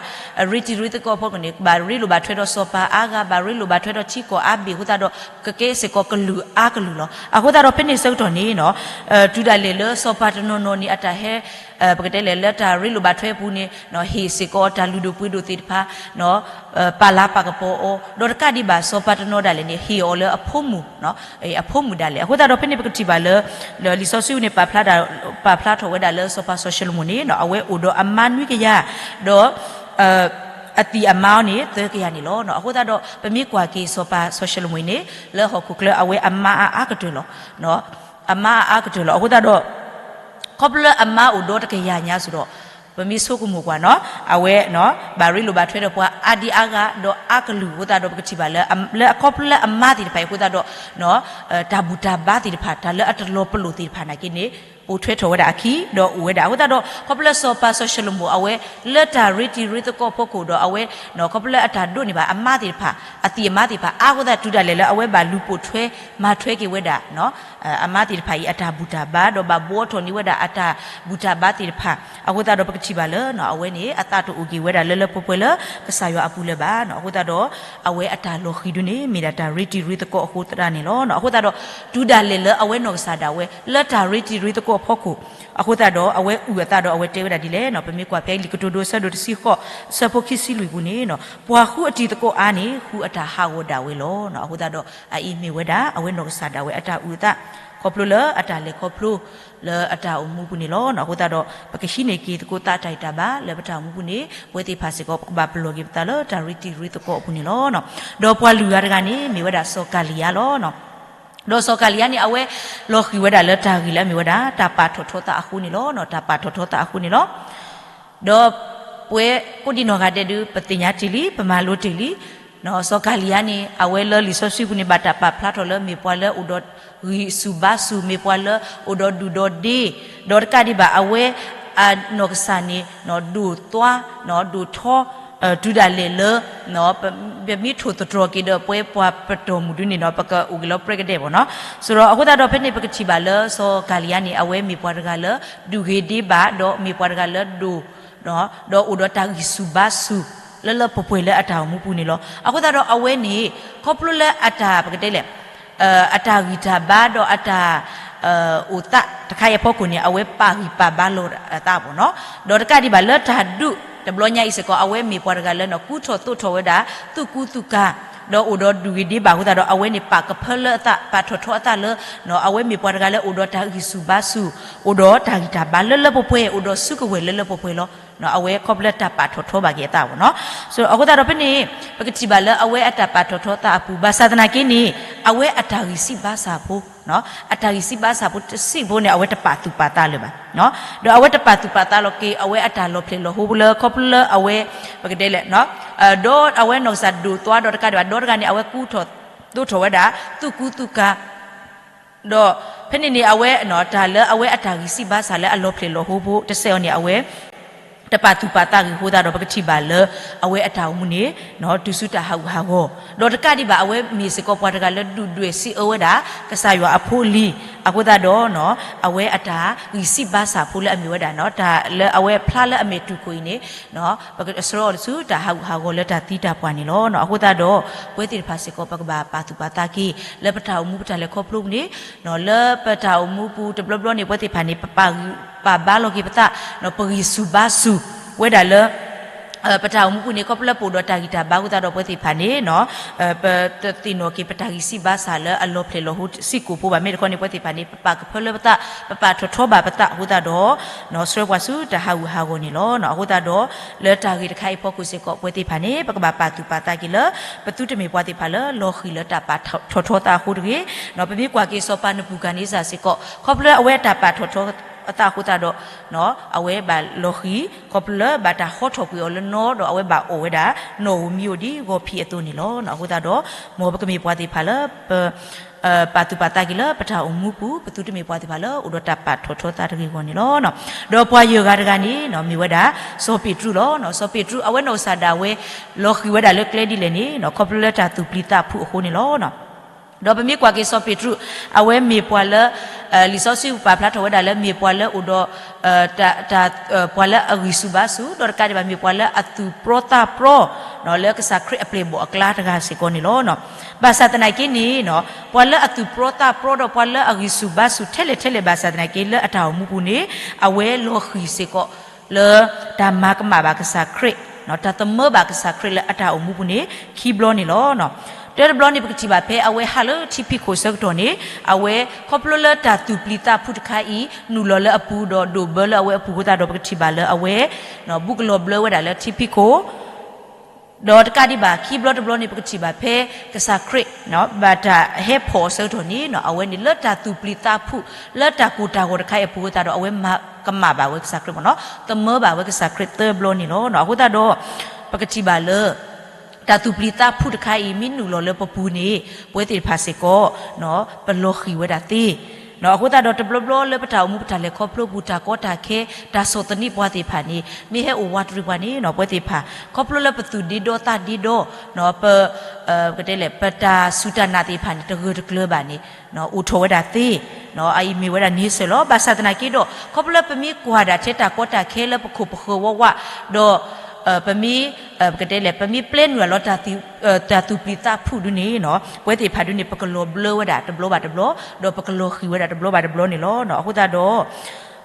ရ့တံၤရ့သကိးအဖီခိၣ်န့ၣ် ဘၣ်ရ့လိာ်ဘၣ်ထွဲဒီးစီၤပၤအါဂၤ ဘၣ်ရ့လိာ်ဘၣ်ထွဲဒီးထံကီၢ်အါဘ့ၣ်အဃိသတးဒီး ကကဲစ့ၢ်ကီးကလုာ်အါကလုာ်လီၤ. အဃိသတးဒီးဖဲန့ၣ်ဆၢကတီၢ်န့ၣ် တုၤဒၣ်လဲာ်လၢစီၤပၤတနီၤနီၤန့ၣ် အတၢ်ဟဲ ပကတဲလဲၣ်လၢတၢ်ရ့လိာ်ဘၣ်ထွဲအပူၤန့ၣ် ဟ့ၣ်စ့ၢ်ကီးတၢ်လုၢ်ဒိၣ်ပှ့ၤဒိၣ်သ့ၣ်တဖၣ် ပာ်လၤပာ်ကပီၤအီၤ ဒီးတကးဒံးဘၣ် စီၤပၤတနီၤဒၣ်လဲာ်န့ၣ် ဟ့ၣ်အီၤလၢအဖိမုၣ် အဖိမုၣ်ဒၣ်လဲာ်. အဃိသတးဒီးဖဲန့ၣ်ပကထံၣ်ဘၣ်လၢ လံာ်စီဆှံပူၤန့ၣ် ပာ်ဖျါထီၣ်ဝဲဒၣ်လၢစီၤပၤစီၤၡလိၤမိၣ်န့ၣ် အဝဲအိၣ်ဒီးအမါနွံကယၤ ဒီး အသံၣ်အမါအီၤန့ၣ် သၢကယၤန့ၣ်လီၤ. အဃိသတးဒီး ပမ့ၢ်ကွၢ်က့ၤစီၤပၤစီၤၡလိၤမိၣ်အံၤန့ၣ် လၢဟီၣ်ခိၣ်ချၢအဝဲအမါအါအါကတၢၢ်လီၤ. အမါအါအါကတၢၢ်လီၤ. အဃိသတးဒီး ခီဖျိလၢအမါအိၣ်ဒီတကယၤညါစ့ၢ်ဒီး ပမ့ၢ်ဆိကမိၣ်ကွၢ်နီၤ အဝဲ ဘၣ်ရ့လိာ်ဘၣ်ထွဲဒီးပှၤအါဒံအါဂၤ ဒီးအါကလုာ်အဃိသတးဒီး ပကထံၣ်ဘၣ်လၢ လၢအခီဖျိလၢအမါသ့ၣ်တဖၣ်အံၤအဃိသတးဒီး တၢ်ဘူၣ်တၢ်ဘါသ့ၣ်တဖၣ် တၢ်လၢအတလီၤပလိာ်သ့ၣ်တဖၣ်နာ်က့န့ၣ် ပိာ်ထွဲထီၣ်ဝဲဒၣ်အခံ ဒီးအိၣ်ဝဲဒၣ်အဃိသတးဒီး ခီဖျိလၢစီၤပၤစီၤၡလိၤမိၣ်အဝဲ လၢတၢ်ရ့တံၤရ့သကိးအဖီခိၣ်ဒီးအဝဲ ခီဖျိလၢအတၢ်ဒိးန့ၢ်ဘၣ်အမါသ့ၣ်တဖၣ် အသံၣ်အမါသ့ၣ်တဖၣ် အါအဃိသတး တုၤဒၣ်လဲာ်လၢအဝဲဘၣ်လူၤပိာ်ထွဲ မၤထွဲက့ၤဝဲဒၣ် အမါသ့ၣ်တဖၣ်အံၤ အတၢ်ဘူၣ်တၢ်ဘါ ဒီးဘၣ်ဘှီထီၣ်န့ၢ်ဝဲဒၣ်အတၢ်ဘူၣ်တၢ်ဘါသ့ၣ်တဖၣ် အဃိသတးဒီးပကထံၣ်ဘၣ်လၢ အဝဲန့ၣ် အသးတအိၣ်က့ၤဝဲဒၣ်လၢလၢပှဲၤပှဲၤလၢကစၢ်ယွၤအပူၤလၢၤဘၣ်. အဃိသတးဒီး အဝဲအတၢ်လီၤဃံၤဒုန့ၣ် မ့ၢ်ဒၣ်တၢ်ရ့တံၤရ့သကိးအဃိသတးန့ၣ်လီၤ. အဃိသတးဒီး တုၤဒၣ်လဲာ်လၢအဝဲနီၢ်ကစၢ်ဒၣ်ဝဲ လၢတၢ်ရ့တံၤရ့သကိးအဖီခိၣ် အဃိသတးဒီး အဝဲအုၣ်အသးဒီးအဝဲတဲဝဲဒၣ်ဒ်လဲၣ်န့ၣ် ပမ့ၢ်ကွၢ်ဖဲလံာ်ကတိၤဒိ အဆၢဒိၣ်တဆံဃိး အဆၢဖိခံဆံလွံၢ်ပူၤန့ၣ် ပှၤဃုအတံၤသကိးအါန့ၣ် ဃုအတၢ်ဟးဂီၤဒၣ်ဝဲလီၤ. အဃိသတးဒီး အအံၤမ့ၢ်ဝဲဒၣ် အဝဲနီၢ်ကစၢ်ဒၣ်ဝဲအတၢ်အုၣ်အသး ခီဖျိလၢအတၢ်လဲၤခီဖျိ လၢအတၢ်အိၣ်မူပူၤန့ၣ်လီၤ. အဃိသတးဒီး ပကဟံးန့ၢ်က့ၤသကိးသးတၢ်ဂံၢ်တၢ်ဘါ လၢပတၢ်အိၣ်မူပူၤန့ၣ် ပဝဲသ့ၣ်တဖၣ်စ့ၢ်ကီး ပကဘၣ်ပလီၢ်က့ၤပသးလၢတၢ်ရ့တံၤရ့သကိးအပူၤန့ၣ်လီၤ. ဒီးပှၤလုၢ်ဂၤတဂၤန့ၣ် မ့ၢ်ဝဲဒၣ်စီၤကၤလံယါလီၤ. ဒီးစီၤကၤလံယါန့ၣ် အဝဲလီၤဃံၤဝဲဒၣ်လၢတၢ်ဂ့ၢ်လၢအမ့ၢ်ဝဲဒၣ် တၢ်ပာ်ထီၣ်ထီသးအဃိန့ၣ်လီၤ. တၢ်ပာ်ထီၣ်ထီသးအဃိန့ၣ်လီၤ. ဒီးပဝဲကိးဒံနီၢ်ဂၤဒဲးဒုး ပသ့ၣ်ညါတ့ၢ်လံ ပမၤလိတ့ၢ်လံ စီၤကၤလံယါန့ၣ် အဝဲလၢလံာ်စီဆှံပူၤန့ၣ် ဘၣ်တၢ်ပာ်ဖျါထီၣ်လၢမ့ၢ်ပှၤလၢအိၣ်ဒီးဂံၢ်ဆူၣ်ဘါဆူၣ် မ့ၢ်ပှၤလၢအိၣ်ဒီးဒူၣ်ဒီးဒ့ ဒီးတကးဒံးဘၣ် အဝဲအနီၢ်ကစၢ်န့ၣ် ဒိၣ်သွါ ဒိၣ်ထီ တုၤဒၣ်လဲာ်လၢ ပမ့ၢ်ထိၣ်သတြီၤက့ၤဒီးပဝဲပှၤပတီၢ်မုၢ်ဒုန့ၣ်ဒီး ပကအိၣ်က့ၤလီၤပြဲကဒဲဘၣ်နီၤ. ဆိုတော့ အဃိသတးဒီးဖဲန့ၣ် ပကထံၣ်ဘၣ်လၢစီၤကၤလံယါန့ၣ် အဝဲမ့ၢ်ပှၤတဂၤလၢ ဒူၣ်ဂ့ၤဒ့ဘၣ် ဒီးမ့ၢ်ပှၤတဂၤလၢဒိၣ် ဒီးအိၣ်ဒီးတၢ်ဂံၢ်ဆူၣ်ဘါဆူၣ် လၢလၢပှဲၤပှဲၤလၢအတၢ်အိၣ်မူပူၤန့ၣ်လီၤ. အဃိသတးဒီးအဝဲန့ၣ် ခီဖျိလၢအတၢ်ပကတဲလဲၣ် အတၢ်ဂံၢ်တၢ်ဘါဒီးအတၢ် အိၣ်သးတခါအံၤအဖီခိၣ်န့ၣ် အဝဲပာ်ဂံၢ်ပာ်ဘါလီၤအသးဘၣ်နီၤ. ဒီးတကးဒံးဘၣ်လၢတၢ်ဒူၣ်တဘျီညါအံၤစ့ၢ်ကီး အဝဲမ့ၢ်ပှၤတဂၤလၢကူၣ်ထီၣ်သိးထီၣ်ဝဲဒၣ် သူၣ်ကူသူၣ်ကၤ ဒီးအိၣ်ဒီးဒူၣ်ဂ့ၤဒ့ဘၣ်အဃိသတးဒီး အဝဲန့ၣ်ပာ်ကဖၢလၢအသး ပာ်ထီၣ်ထီအသးလၢ အဝဲမ့ၢ်ပှၤတဂၤလၢအိၣ်ဒီးတၢ်ဂံၢ်ဆူၣ်ဘါဆူၣ် အိၣ်ဒီးတၢ်ဂံၢ်တၢ်ဘါလၢလၢပှဲၤပှဲၤ အိၣ်ဒီးစုကဝဲၤလၢလၢပှဲၤပှဲၤလီၤ. အဝဲခီဖျိလၢတၢ်ပာ်ထီၣ်ထီဘၣ်က့ၤအသးဘၣ်နီၤ. အဃိသတးဒီးဖဲန့ၣ် ပကထံၣ်ဘၣ်လၢအဝဲအတၢ်ပာ်ထီၣ်ထီသးအပူၤ ဘၣ်ဆၣ်သနာ်က့န့ၣ် အဝဲအတၢ်ဂံၢ်စၢ်ဘါစၢ်ဖိ အတၢ်ဂံၢ်စၢ်ဘါစၢ်ဖိတစဲးဖိန့ၣ် အဝဲတပာ်သူၣ်ပာ်သးလၢၤဘၣ်. ဒီးအဝဲတပာ်သူၣ်ပာ်သးလီၤက့ၤ အဝဲအတၢ်လီၤဖျဲၣ်လီၤဟိဖိလၢခီဖျိလၢအဝဲ ပကတဲလဲၣ် ဒီးအဝဲနီၢ်ကစၢ်ဒိၣ်သွါဒီးတကးဒံးဘၣ် ဒီးတဂၤန့ၣ် အဝဲကူၣ်ထီၣ်သိးထီၣ်ဝဲဒၣ် သူၣ်ကူသူၣ်ကၤ ဒီးဖဲန့ၣ်န့ၣ် အဝဲ တၢ်လၢအဝဲအတၢ်ဂံၢ်စၢ်ဘါစၢ်လၢအလီၤဖျဲၣ်လီၤဟိဖိတစဲးအီၤန့ၣ် အဝဲ တပာ်သူၣ်ပာ်သးဂ့ၤအဃိသတးဒီး ပကထံၣ်ဘၣ်လၢ အဝဲအတၢ်အိၣ်မူန့ၣ် တုၤဆူတၢ်ဟးဂူာ်ဟးဂီၤ ဒီးတကးဒံးဘၣ် အဝဲမ့ၢ်စ့ၢ်ကီးပှၤတဂၤလၢဒုၣ်ဒွဲၣ်စံးအၢဝဲဒၣ် ကစၢ်ယွၤအဖိအလံၤ အဃိသတးဒီး အဝဲအတၢ်ဂံၢ်စၢ်ဘါစၢ်ဖိလၢအမ့ၢ်ဝဲဒၣ် တၢ်လၢအဝဲဖျါလၢအမဲာ်တူၢ်ခိၣ်အံၤန့ၣ် ပကဆှၢအီၤဆူတၢ်ဟးဂူာ်ဟးဂီၤလၢတၢ်သံတၢ်ပှၢ်န့ၣ်လီၤ. အဃိသတးဒီး ပဝဲသ့ၣ်တဖၣ်စ့ၢ်ကီး ပကဘၣ်ပာ်သူၣ်ပာ်သးက့ၤ လၢပတၢ်အိၣ်မူပတၢ်လဲၤခီဖျိပူၤန့ၣ် လၢပတၢ်အိၣ်မူပူၤတဘျီဘျီန့ၣ် ပဝဲသ့ၣ်တဖၣ်န့ၣ် ပပာ်ဂံၢ်ပာ်ဘါလီၤက့ၤပသး ပဂံၢ်ဆူၣ်ဘါဆူၣ်ဝဲဒၣ်လၢ ပတၢ်အိၣ်မူပူၤန့ၣ် ခီဖျိလၢပအိၣ်ဒီးတၢ်ဂံၢ်တၢ်ဘါအဃိသတးဒီး ပဝဲသ့ၣ်တဖၣ်န့ၣ် ပတသ့ၣ်နီၣ်က့ၤပတၢ်ဂံၢ်စၢ်ဘါစၢ်လၢအလီၤဖျဲၣ်လီၤဟိစ့ၢ်ကီးဖိဘၣ်. မ့ၢ်တခီန့ၣ် ပဝဲသ့ၣ်တဖၣ်န့ၣ် ပပာ်ကဖၢလၢပသး ပပာ်ထီၣ်ထီဘၣ်ပသးအဃိသတးဒီး ဆှၢပှၤဆူတၢ်ဟးဂူာ်ဟးဂီၤန့ၣ်လီၤ. အဃိသတးဒီး လၢတၢ်ဂ့ၢ်တခါအံၤအဖီခိၣ်စ့ၢ်ကီး ပဝဲသ့ၣ်တဖၣ်န့ၣ် ပကဘၣ်ပာ်သူၣ်ပာ်သးက့ၤလၢ ပသုတမ့ၢ်ပှၤသ့ၣ်တဖၣ်လၢလီၤဃံၤလၢတၢ်ပာ်ထီၣ်ထီသးအဃိတဂ့ၤ. ပမ့ၢ်ကွၢ်က့ၤစီၤပၤနဘူၤခၣ်န့စၢ်စ့ၢ်ကီး ခီဖျိလၢအဝဲအတၢ်ပာ်ထီၣ်ထီသးအဃိသတးဒီး အဝဲဘၣ်လီၤဃံၤ ခီဖျိလၢဘၣ်တၢ်ဟီထီၣ်ကွံာ်အီၤလၢနီဒီး အဝဲဘၣ်အီၣ်ဝဲဒၣ် နီၣ်ဧိၤမံၤဧိၤဒ်ဂီၤဖံးအသိးန့ၣ်လီၤ. အဃိသတးဒီး မ်ပကမ့ၢ်ပှၤသ့ၣ်တဖၣ်လၢ ပ ပာ်သူၣ်ပာ်သးက့ၤလၢပတၢ်အိၣ်မူပူၤ ပသုတမ့ၢ်ပှၤသ့ၣ်တဖၣ်လၢအိၣ်ဒီးတၢ်ပာ်ထီၣ်ထီသးတဂ့ၤအဂီၢ်န့ၣ်လီၤ. ဒီးပှၤယဲၢ်ဂၤတဂၤန့ၣ် မ့ၢ်ဝဲဒၣ် စီၤပ့းတရူးလီၤ. စီၤပ့းတရူး အဝဲနီၢ်ကစၢ်ဒၣ်ဝဲ လီၤဃံၤဝဲဒၣ်လၢကျဲဒ်လဲၣ်န့ၣ် ခီဖျိလၢတၢ်သူၣ်ပျံၤသးဖုးအဃိန့ၣ်လီၤ. ဒီးပမ့ၢ်ကွၢ်က့ၤစီၤပ့းတရူး, အဝဲမ့ၢ်ပှၤလၢ လံာ်စီဆှံပာ်ဖျါထီၣ်ဝဲဒၣ်လၢမ့ၢ်ပှၤလၢအိၣ်ဒီး တၢ် ပှၤလၢအဂံၢ်ဆူၣ်ဘါဆူၣ်, ဒီးတကးဒံးဘၣ်မ့ၢ်ပှၤလၢအသူၣ်ပြီသးပြီ လၢကစၢ်ခရံာ်အပျဲၢ်အဘီၣ်အကျါတဂၤစ့ၢ်ကီးန့ၣ်လီၤ. ဘၣ်ဆၣ်သနာ်က့န့ၣ် ပှၤလၢအသူၣ်ပြီသးပြီဒီးပှၤလၢအဂံၢ်ဆူၣ်ဘါဆူၣ်ထဲလဲၣ်ထဲလဲၣ်ဘၣ်ဆၣ်သနာ်က့ လၢအတၢ်အိၣ်မူပူၤန့ၣ် အဝဲလီၤဃံၤစ့ၢ်ကီး လၢတၢ်မၤကမၣ်ဘၣ်ကစၢ်ခရံာ်, တၢ်သမၢဘၣ်ကစၢ်ခရံာ်လၢအတၢ်အိၣ်မူပူၤန့ၣ် ခံဘျီန့ၣ်လီၤ. တၢတဘျီန့ၣ် ပကထံၣ်ဘၣ်ဖဲအဝဲဟးလၢထံဖံးခိၣ်ဆၢကတီၢ်န့ၣ် အဝဲခီဖျိလၢတၢ်သူၣ်ပျံၤသးဖုးတခါအံၤ နုာ်လီၤလၢအပူၤဒီးဒိးဘၢလၢအဝဲအပူၤအဃိသတးဒီး ပကထံၣ်ဘၣ်လၢအဝဲ ဘူးကလီၤဘျၢဝဲဒၣ်လၢထံဖံးခိၣ် ဒီးတကးဒံးဘၣ် ခံဘျီတဘျီန့ၣ် ပကထံၣ်ဘၣ်ဖဲကစၢ်ခရံာ် ဘၣ်တၢ်ဟဲဖီၣ်အဆၢကတီၢ်န့ၣ် အဝဲန့ၣ်လၢတၢ်သူၣ်ပျံၤသးဖုး လၢတၢ်ကိၢ်တၢ်ဂီၤတခါအံၤအပူၤအဃိသတးဒီး အဝဲမၤကမၣ်ဘၣ်ဝဲကစၢ်ခရံာ်မ့ၢ်နီၤ, သမၢဘၣ်ဝဲကစၢ်ခရံာ်သၢဘျီန့ၣ်လီၤ. အဃိသတးဒီး ပကထံၣ်ဘၣ်လၢ တၢ်သူၣ်ပျံၤသးဖုးတခါအံၤ မ့ၢ်နုာ်လီၤလၢပပူၤန့ၣ် ပဝဲသ့ၣ်တဖၣ်စ့ၢ်ကီး ပလီၤဃံၤဝဲဒၣ်သ့ အဃိသတးဒီး တဘျီဘျီလၢပတၢ်အိၣ်မူပတၢ်လဲၤခီဖျိပူၤ တၢ်ကီတၢ်ခဲ တၢ်ဆီၣ်သနံးပှၤသ့ၣ်တဖၣ်န့ၣ် မ့ၢ်ဟဲအိၣ်ဝးတရံးပှၤန့ၣ် ပဝဲသ့ၣ်တဖၣ် ခီဖျိလၢပသူၣ်ဒ့ဒီသးဒ့ဒီ ပ ပကတဲလဲၣ် ပတၢ်စူၢ်တၢ်နာ်သ့ၣ်တဖၣ်န့ၣ် တဂၢၢ်တကျၢၤဘၣ်န့ၣ် အိၣ်ထီၣ်ဝဲဒၣ်သ့ အအံၤမ့ၢ်ဝဲဒၣ်န့ဆၢၣ်လီၤ. ဘၣ်ဆၣ်သနာ်က့ဒီး ခီဖျိလၢပမ့ၢ်ကွၢ်ဒၣ်ထဲတၢ်ကီတၢ်ခဲလၢပခိၣ်ပဃၢၤဝးဝး ဒီး ပမ့ၢ် ပကတဲလဲၣ် ပမ့ၢ်ပျဲနုာ်လီၤ တၢ်သူၣ်ပျံၤသးဖုးဒုန့ၣ် ပဝဲသ့ၣ်တဖၣ်ဒုန့ၣ် ပကလီၤဘျၢဝဲဒၣ်တဘျီဘၣ်တဘျီ ဒီးပကလီၤဃံၤဝဲဒၣ်တဘျီဘၣ်တဘျီန့ၣ်လီၤ. အဃိသတးဒီး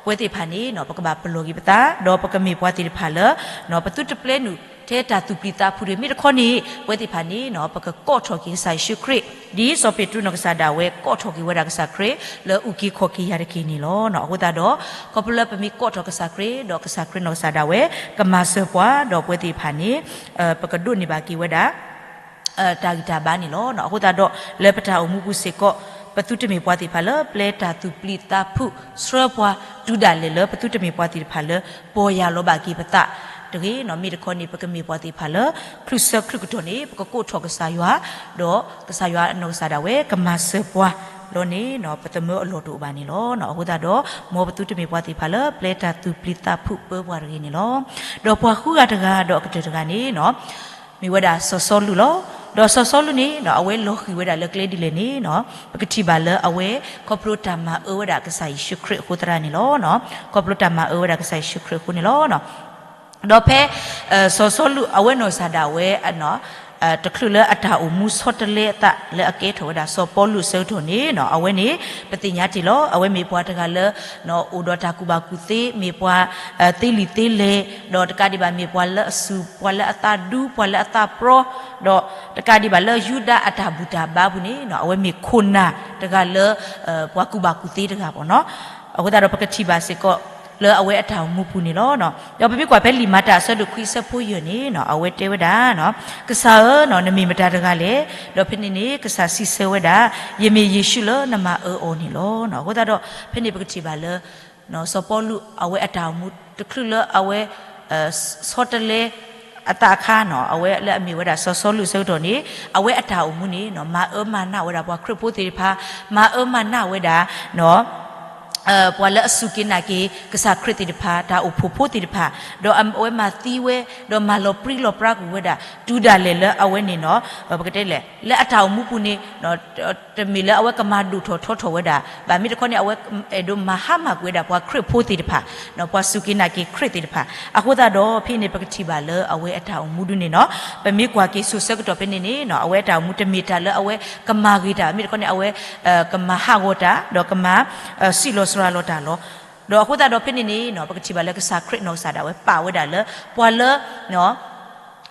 ပဝဲသ့ၣ်တဖၣ်န့ၣ် ပကဘၣ်ပလီၢ်က့ၤပသး ဒီးပကမ့ၢ်ပှၤသ့ၣ်တဖၣ်လၢ ပသုတပျဲနုာ်ထဲတၢ်သူၣ်ပျံၤသးဖုးတဂ့ၤ. မ့ၢ်တခီန့ၣ် ပဝဲသ့ၣ်တဖၣ်န့ၣ် ပကကိးထီၣ်က့ၤကစၢ်ယ့ၣ်ၡူးခရံာ် ဒ်စီၤပ့းတရူးနီၢ်ကစၢ်ဒၣ်ဝဲ ကိးထီၣ်က့ၤဝဲဒၣ်ကစၢ်ခရံာ် လၢအုၣ်က့ၤခီၣ်က့ၤယၤတက့ၢ်န့ၣ်လီၤ. အဃိသတးဒီး ခီဖျိလၢပမ့ၢ်ကိးထီၣ်ကစၢ်ခရံာ် ဒီးကစၢ်ခရံာ်နီၢ်ကစၢ်ဒၣ်ဝဲ ကမၤစၢၤပှၤ ဒီးပဝဲသ့ၣ်တဖၣ်န့ၣ် ပကဒိးန့ၢ်ဘၣ်က့ၤဝဲဒၣ် တၢ်ဂံၢ်တၢ်ဘါန့ၣ်လီၤ. အဃိသတးဒီး လၢပတၢ်အိၣ်မူပူၤစ့ၢ်ကီး ပသုတမ့ၢ်ပှၤသ့ၣ်တဖၣ်လၢ ပျဲတၢ်သူၣ်ပျံၤသးဖုးဆှၢပှၤ တုၤဒၣ်လဲာ်လၢ ပသုတမ့ၢ်ပှၤသ့ၣ်တဖၣ်လၢ ပီၢ်ယၢ်လီၤဘၣ်က့ၤပသးတဂ့ၤ. မ့ၢ်တခီန့ၣ် ပကမ့ၢ်ပှၤသ့ၣ်တဖၣ်လၢ ချုးဆၢချုးကတီၢ်န့ၣ် ပကကိးထီၣ်ကစၢ်ယွၤ ဒီးကစၢ်ယွၤနီၢ်ကစၢ်ဒၣ်ဝဲ ကမၤစၢၤပှၤလီၤန့ၣ် ပသမၢအလီၢ်တအိၣ်ဘၣ်န့ၣ်လီၤ. အဃိသတးဒီး မ်ပသုတမ့ၢ်ပှၤသ့ၣ်တဖၣ်လၢ ပျဲတၢ်သူၣ်ပျံၤသးဖုးပၢပှၤတဂ့ၤန့ၣ်လီၤ. ဒီးပှၤဃုဂၤတဂၤဒီးအကတၢၢ်တဂၤန့ၣ် မ့ၢ်ဝဲဒၣ်စီၤစီလူးလီၤ. ဒီးစီၤစီလူးန့ၣ် အဝဲလီၤဃံၤဝဲဒၣ်လၢကျဲဒ်လဲၣ်န့ၣ် ပကထံၣ်ဘၣ်လၢအဝဲ ခီဖျိတၢ်မၤအၢဝဲဒၣ်ကစၢ်ယ့ၣ်ၡူးခရံာ်အဃိသတးန့ၣ်လီၤ. ခီဖျိတၢ်မၤအၢဝဲဒၣ်ကစၢ်ယ့ၣ်ၡူးခရံာ်အဃိန့ၣ်လီၤ. ဒီးဖဲ စီၤစီလူးအဝဲနီၢ်ကစၢ်ဒၣ်ဝဲ တချုးလၢအတၢ်အိၣ်မူဆီတလဲအသးလၢအကဲထီၣ်ဝဲဒၣ်စီၤပီလူးအဆၢကတီၢ်န့ၣ် အဝဲန့ၣ် ပသ့ၣ်ညါတ့ၢ်လီၤ. အဝဲမ့ၢ်ပှၤတဂၤလၢ အိၣ်ဒီးတၢ်ကူၣ်ဘၣ်ကူၣ်သ့ မ့ၢ်ပှၤ သ့လံာ်သ့လဲၢ် ဒီးတကးဒံးဘၣ်မ့ၢ်ပှၤလၢအစူၢ် ပှၤလၢအသးဒူ ပှၤလၢအသးပြီ ဒီးတကးဒံးဘၣ်လၢယူဒၤအတၢ်ဘူၣ်တၢ်ဘါပူၤန့ၣ် အဝဲမ့ၢ်ခိၣ်နၢ်တဂၤလၢ ပှၤကူၣ်ဘၣ်ကူၣ်သ့တဂၤပေါ့နော်. အဃိသတးဒီးပကထံၣ်ဘၣ်စ့ၢ်ကီးလၢအဝဲအတၢ်အိၣ်မူပူၤန့ၣ်လီၤ. ဒီးပမ့ၢ်ကွၢ်ဖဲလံာ်မၤတၢ်အဆၢဒိၣ်ခွံအဆၢဖိယဲၢ်န့ၣ် အဝဲတဲဝဲဒၣ် ကစၢ်ဧၢ နမ့ၢ်မတၤတဂၤလဲၣ်. ဒီးဖဲန့ၣ်န့ၣ် ကစၢ်စံးဆၢဝဲဒၣ် ယမ့ၢ်ယ့ၣ်ၡူးလၢနမၤအၢအီၤန့ၣ်လီၤ. အဃိသတးဒီး ဖဲန့ၣ်ပကထံၣ်ဘၣ်လၢ စီၤပီလူးအဝဲအတၢ်အိၣ်မူ တချုးလၢအဝဲ ဆီတလဲအသးအခါန့ၣ် အဝဲလၢအမ့ၢ်ဝဲဒၣ်စီၤစီလူးအဆၢကတီၢ်န့ၣ် အဝဲအတၢ်အိၣ်မူန့ၣ် မၤအၢမၤနးဝဲဒၣ်ပှၤခရံာ်ဖိသ့ၣ်တဖၣ်, မၤအၢမၤနးဝဲဒၣ် ပှၤလၢအစူၢ်က့ၤနာ်က့ၤ ကစၢ်ခရံာ်သ့ၣ်တဖၣ် တၢ်အိၣ်ဖှိၣ်ဖိသ့ၣ်တဖၣ်, ဒီးအဝဲမၤသံဝဲ ဒီးမၤလီၤပြံလီၤပြါကွံာ်ဝဲဒၣ် တုၤဒၣ်လဲာ်လၢအဝဲန့ၣ်န့ၣ် ပကတဲလဲၣ် လၢအတၢ်အိၣ်မူပူၤန့ၣ် တမ့ၢ်လၢအဝဲကမၤဒိၣ်ထီၣ်ထီထီၣ်ဝဲဒၣ်ဘၣ် မ့ၢ်တခီန့ၣ် အဝဲအဲၣ်ဒိးမၤဟါမၢ်ကွံာ်ဝဲဒၣ်ပှၤခရံာ်ဖိသ့ၣ်တဖၣ်, ပှၤစူၢ်က့ၤနာ်က့ၤခရံာ်သ့ၣ်တဖၣ်. အဃိသတးဒီး ဖဲန့ၣ်ပကထံၣ်ဘၣ်လၢအဝဲအတၢ်အိၣ်မူဒုန့ၣ်န့ၣ် ပမ့ၢ်ကွၢ်က့ၤစိၤဆၢကတီၢ်ဖဲန့ၣ်န့ၣ် အဝဲအတၢ်အိၣ်မူတမ့ၢ်တၢ်လၢအဝဲကမၤဂ့ၤတၢ်ဘၣ် မ့ၢ်တခီန့ၣ် အဝဲ ကမၤဟးဂီၤတၢ် ဒီးကမၤ စံးလီၤစှၤလီၤတၢ်လီၤ. ဒီးအဃိသတးဒီးဖဲန့ၣ်န့ၣ် ပကထံၣ်ဘၣ်လၢကစၢ်ခရံာ်နီၢ်ကစၢ်ဒၣ်ဝဲပာ်ဝဲဒၣ်လၢ ပှၤလၢ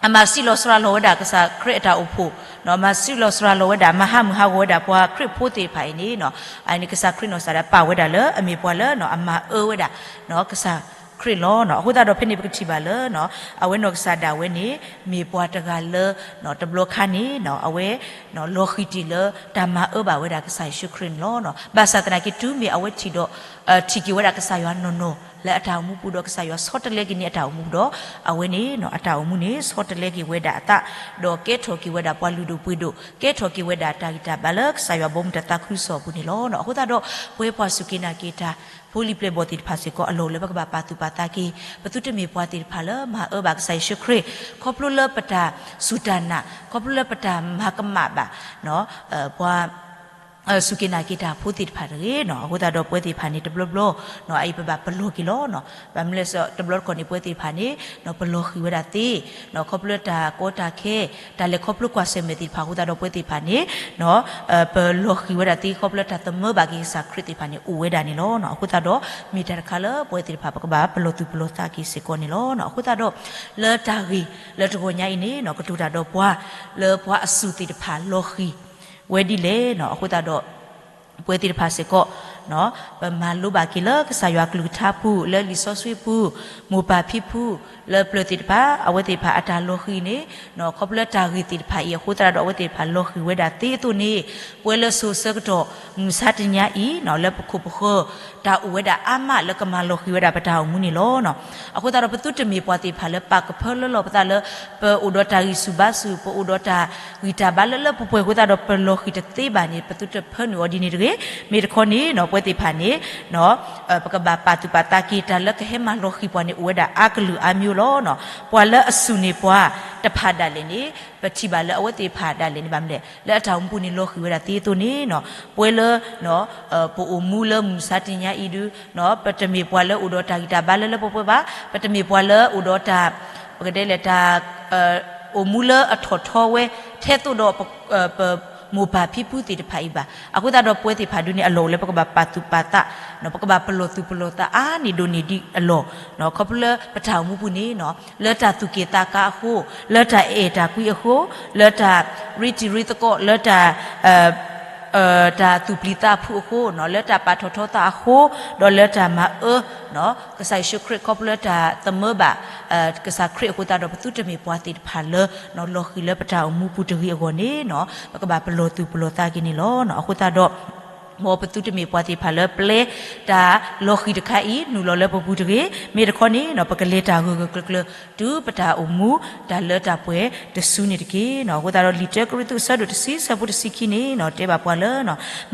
အမၤစံးလီၤစှၤလီၤဝဲဒၣ်ကစၢ်ခရံာ်အတၢ်အိၣ်ဖှိၣ်, မၤစံးလီၤစှၤလီၤဝဲဒၣ် မၤဟးမုာ်ဟးဂီၤဝဲဒၣ်ပှၤခရံာ်ဖိသ့ၣ်တဖၣ်အံၤန့ၣ် အန့ၣ်ကစၢ်ခရံာ်နီၢ်ကစၢ်ဒၣ်ပာ်ဝဲဒၣ်လၢ အမ့ၢ်ပှၤလၢအမၤအၢဝဲဒၣ် ကစၢ်ခရံာ်လီၤ. အဃိသတးဒီးဖဲန့ၣ်ပကထံၣ်ဘၣ်လၢ အဝဲနီၢ်ကစၢ်ဒၣ်ဝဲန့ၣ် မ့ၢ်ပှၤတဂၤလၢ တဘျီခါန့ၣ် အဝဲ လီၤဃံၤတ့ၢ်လၢတၢ်မၤအၢဘၣ်ဝဲဒၣ်ကစၢ်ယ့ၣ်ၡူးခရံာ်န့ၣ်လီၤ. ဘၣ်ဆၣ်သနာ်က့တုၤမ့ၢ်အဝဲထံၣ်ဒီး ထံၣ်က့ၤဝဲဒၣ်ကစၢ်ယွၤနီၢ်နီၢ်လၢအတၢ်အိၣ်မူပူၤဒီးကစၢ်ယွၤဆီတလဲက့ၤန့ၢ်အတၢ်အိၣ်မူဒီး အဝဲန့ၣ် အတၢ်အိၣ်မူန့ၣ် ဆီတလဲက့ၤဝဲဒၣ်အသး ဒီးကဲထီၣ်က့ၤဝဲဒၣ်ပှၤလုၢ်ဒိၣ်ပှ့ၤဒိၣ် ကဲထီၣ်က့ၤဝဲဒၣ်တၢ်ဂံၢ်တၢ်ဘါလၢကစၢ်ယွၤဘီမုၢ်တၢ်သးခုကစီၣ်အပူၤန့ၣ်လီၤ. အဃိသတးဒီး ပဝဲပှၤစူၢ်က့ၤနာ်က့ၤတၢ် ဖိလံၤပျဲၢ်ဘီၣ်သ့ၣ်တဖၣ်စ့ၢ်ကီး အလီၢ်လၢပကဘၣ်ပာ်သူၣ်ပာ်သးက့ၤ ပသုတမ့ၢ်ပှၤသ့ၣ်တဖၣ်လၢမၤအၢဘၣ်ကစၢ်ယ့ၣ်ၡူးခရံာ် ခီဖျိလၢပတၢ်စူၢ်တၢ်နာ် ခီဖျိလၢပတၢ်မၤကမၣ်ဘၣ် ပှၤ စူၢ်က့ၤနာ်က့ၤတၢ်ဖိသ့ၣ်တဖၣ်တဂ့ၤနီၤ. အဃိသတးဒီးပဝဲသ့ၣ်တဖၣ်န့ၣ် တဘျီဘျီနီၤ အအံၤပဘၣ်ပလီၢ်က့ၤလီၤနီၤ. ဘၣ်မနုၤလဲၣ် တဘျီတခီၣ်န့ၣ် ပဝဲသ့ၣ်တဖၣ်န့ၣ် ပလီၢ်ဃံၤဝဲဒၣ်သ့နီၤ ခီဖျိတၢ်ကီတၢ်ခဲ တၢ်လဲၤခီဖျိကွၢ်ဆၢၣ်မဲာ်သ့ၣ်တဖၣ်အဃိသတးဒီး ပဝဲသ့ၣ်တဖၣ်န့ၣ် ပလီၢ်ဃံၤဝဲဒၣ်သ့ ခီဖျိတၢ်သမၢဘၣ်က့ၤကစၢ်ခရံာ်သ့ၣ်တဖၣ်န့ၣ် အိၣ်ဝဲဒၣ်န့ၣ်လီၤ. အဃိသတးဒီး မ့ၢ်တၢ်တခါလၢပဝဲသ့ၣ်တဖၣ် ပကဘၣ်ပလီၢ်သူၣ်ပလီၢ်သးက့ၤစ့ၢ်ကီးန့ၣ်လီၤ. အဃိသတးဒီး လၢတၢ်ဂ့ၢ်လၢတဂီၤညါအံၤန့ၣ်နီၤ ကတိၤတၢ်ဒီးပှၤ လၢပှၤအစူၢ်သ့ၣ်တဖၣ်လီၢ်ဃံၤဝဲဒ်လဲၣ်နီၤ. အဃိသတးဒီး ပဝဲသ့ၣ်တဖၣ်စ့ၢ်ကီး ပမၤလိဘၣ်က့ၤလၢကစၢ်ယွၤကလုၢ်ကထါပူၤ လၢလံာ်စီဆှံပူၤ မိၢ်ပၢ်ဖံဖု လၢပျၢၤသ့ၣ်တဖၣ် အဝဲသ့ၣ်တဖၣ်အတၢ်လီၤဃံၤန့ၣ် ခီဖျိလၢတၢ်ဂ့ၢ်သ့ၣ်တဖၣ်အံၤအဃိသတးဒီး အဝဲသ့ၣ်တဖၣ်လီၤဃံၤဝဲဒၣ်သ့အသိးန့ၣ် ပဝဲလၢစိၤဆၢကတီၢ် မုၢ်ဆါတနံၤအံၤနီၤ လၢပခိၣ်ပဃၢၤ တၢ်အိၣ်ဝဲဒၣ်အါမးလၢကမၤလီၤဃံၤဝဲဒၣ်ပတၢ်အိၣ်မူန့ၣ်လီၤ. အဃိသတးဒီး ပသုတမ့ၢ်ပှၤသ့ၣ်တဖၣ်လၢပာ်ကဖၢလၢလီၢ်ပသးလၢ ပအိၣ်ဒီးတၢ်ဂံၢ်ဆူၣ်ဘါဆူၣ် ပအိၣ်ဒီးတၢ်ဂံၢ်တၢ်ဘါလၢလၢပှဲၤပှဲၤအဃိသတးဒီး ပလီၤဃံၤတသ့ဘၣ်န့ၣ် ပသုတဖၢနုာ်အီၤဒ်န့ၣ်တဂ့ၤ. မ့ၢ်တခီန့ၣ်နီၤ ပဝဲသ့ၣ်တဖၣ်န့ၣ် ပကဘၣ်ပာ်သူၣ်ပာ်သးက့ၤ တၢ်လၢကဟဲမၤလီၤဃံၤပှၤန့ၣ် အိၣ်ဝဲဒၣ်အါကလုာ်အါမျိုးလီၤ. ပှၤလၢအစူၢ်န့ၢ်ပှၤတဖၣ်ဒၣ်လဲာ်န့ၣ် ပထံၣ်ဘၣ်လၢအဝဲသ့ၣ်တဖၣ်ဒၣ်လဲာ်န့ၣ် ဘၣ်မနုၤလဲၣ် လၢအတၢ်အိၣ်မူပူၤန့ၣ်လီၤဃံၤဝဲဒၣ်သ့အသိးန့ၣ်နီၤ ပဝဲလၢ ပအိၣ်မူလၢမုၢ်ဆါတနံၤအံၤဒု ပတမ့ၢ်ပှၤလၢအိၣ်ဒီးတၢ်ဂံၢ်တၢ်ဘါလၢလၢပှဲၤပှဲၤဘၣ်, ပတမ့ၢ်ပှၤလၢအိၣ်ဒီးတၢ် ပကတဲလဲၣ်တၢ် အိၣ်မူလၢအထီၣ်ထီဝဲ ထဲသိးဒီး ပမိၢ်ပၢ်ဖံဖုသ့ၣ်တဖၣ်အံၤဘၣ်. အဃိသတးဒီးပဝဲသ့ၣ်တဖၣ်ဒုန့ၣ် အလီၢ်အိၣ်လၢပကဘၣ်ပာ်သူၣ်ပာ်သး, ပကဘၣ်ပလီၢ်သူၣ်ပလီၢ်သးအါန့ၢ်ဒိၣ်န့ၢ်ဒံးအလီၢ်, ခီဖျိလၢပတၢ်အိၣ်မူပူၤန့ၣ် လၢတၢ်သူၣ်က့ၣ်သးကါအဃိ, လၢတၢ်အဲၣ်တၢ်ကွံအဃိ, လၢတၢ်ရ့တံၤရ့သကိး, လၢတၢ် တၢ်သူၣ်ပျံၤသးဖုးအဃိ, လၢတၢ်ပာ်ထီၣ်ထီသးအဃိ, ဒီးလၢတၢ်မၤအၢ ကစၢ်ယ့ၣ်ၡူးခရံာ် ခီဖျိလၢတၢ်သမၢဘၣ် ကစၢ်ခရံာ်အဃိသတးဒီး ပသုတမ့ၢ်ပှၤသ့ၣ်တဖၣ်လၢ လီၤဃံၤလၢပတၢ်အိၣ်မူပူၤတဂ့ၤအဂီၢ်န့ၣ် ပကဘၣ်ပလီၢ်သူၣ်ပလီၢ်သးက့ၤန့ၣ်လီၤ. အဃိသတးဒီး မ်ပသုတမ့ၢ်ပှၤသ့ၣ်တဖၣ်လၢပျဲတၢ်လီၤဃံၤတခါအံၤ နုာ်လီၤလၢပပူၤတဂ့ၤ. မ့ၢ်တခီန့ၣ် ပကလဲၤတၢ်ဂၢၢ်ဂၢၢ်ကျၢၤကျၢၤ တုၤပတၢ်အိၣ်မူ တၢ်လၢတၢ်ပှဲၤတစုန့ၣ်တက့ၢ်. အဃိသတးဒီး လံာ်တၢကရံၣ်သူး အဆၢဒိၣ်တဆံ ဆၢဖိတဆံခံန့ၣ် တဲဘၣ်ပှၤလၢ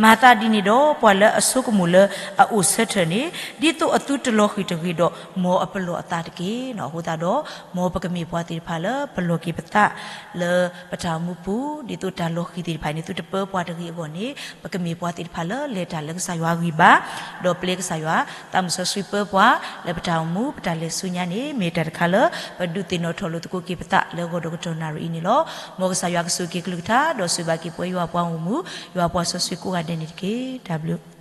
မၤသးဒ်န့ၣ်ဒီး ပှၤလၢအဆိကမိၣ်လၢအအိၣ်ဆၢထၢၣ်န့ၣ် ဒ်သိးအသုတလီၤဃံၤတဂ့ၤဒီး မ်အပလီၢ်အသးတက့ၢ်. အဃိသတးဒီး မ်ပကမ့ၢ်ပှၤသ့ၣ်တဖၣ်လၢပလီၢ်က့ၤပသးလၢပတၢ်အိၣ်မူပူၤ ဒ်သိးတၢ်လီၤဃံၤသ့ၣ်တဖၣ်န့ၣ် သုတပၢပှၤတဂ့ၤအဂီၢ်န့ၣ် ပကမ့ၢ်ပှၤသ့ၣ်တဖၣ်လၢလဲၤတၢ်လၢကစၢ်ယွၤအဂံၢ်ဘါ, ဒီးပျဲကစၢ်ယွၤ သးမုၢ်စီဆှံပၢပှၤ လၢပတၢ်အိၣ်မူ ပတၢ်လဲၤဆူညါန့ၣ် မ့ၢ်တၢ်တခါလၢပဒုးသ့ၣ်နီၣ်ထီၣ်လိာ်သကိးက့ၤပသးလၢဂီၢ်ဒီးကတီၢ်နၣ်ရံၣ်အံၤန့ၣ်လီၤ. မ်ကစၢ်ယွၤကဆိၣ်ဂ့ၤက့ၤကလုၢ်ကထါ ဒီးဆိၣ်ဂ့ၤဘၣ်က့ၤပဝဲယွၤပှၤဂီၢ်မုၢ် ယွၤပှၤစီဆှံကိးဂၤဒဲးန့ၣ်တက့ၢ်. တၢ်ဘျုး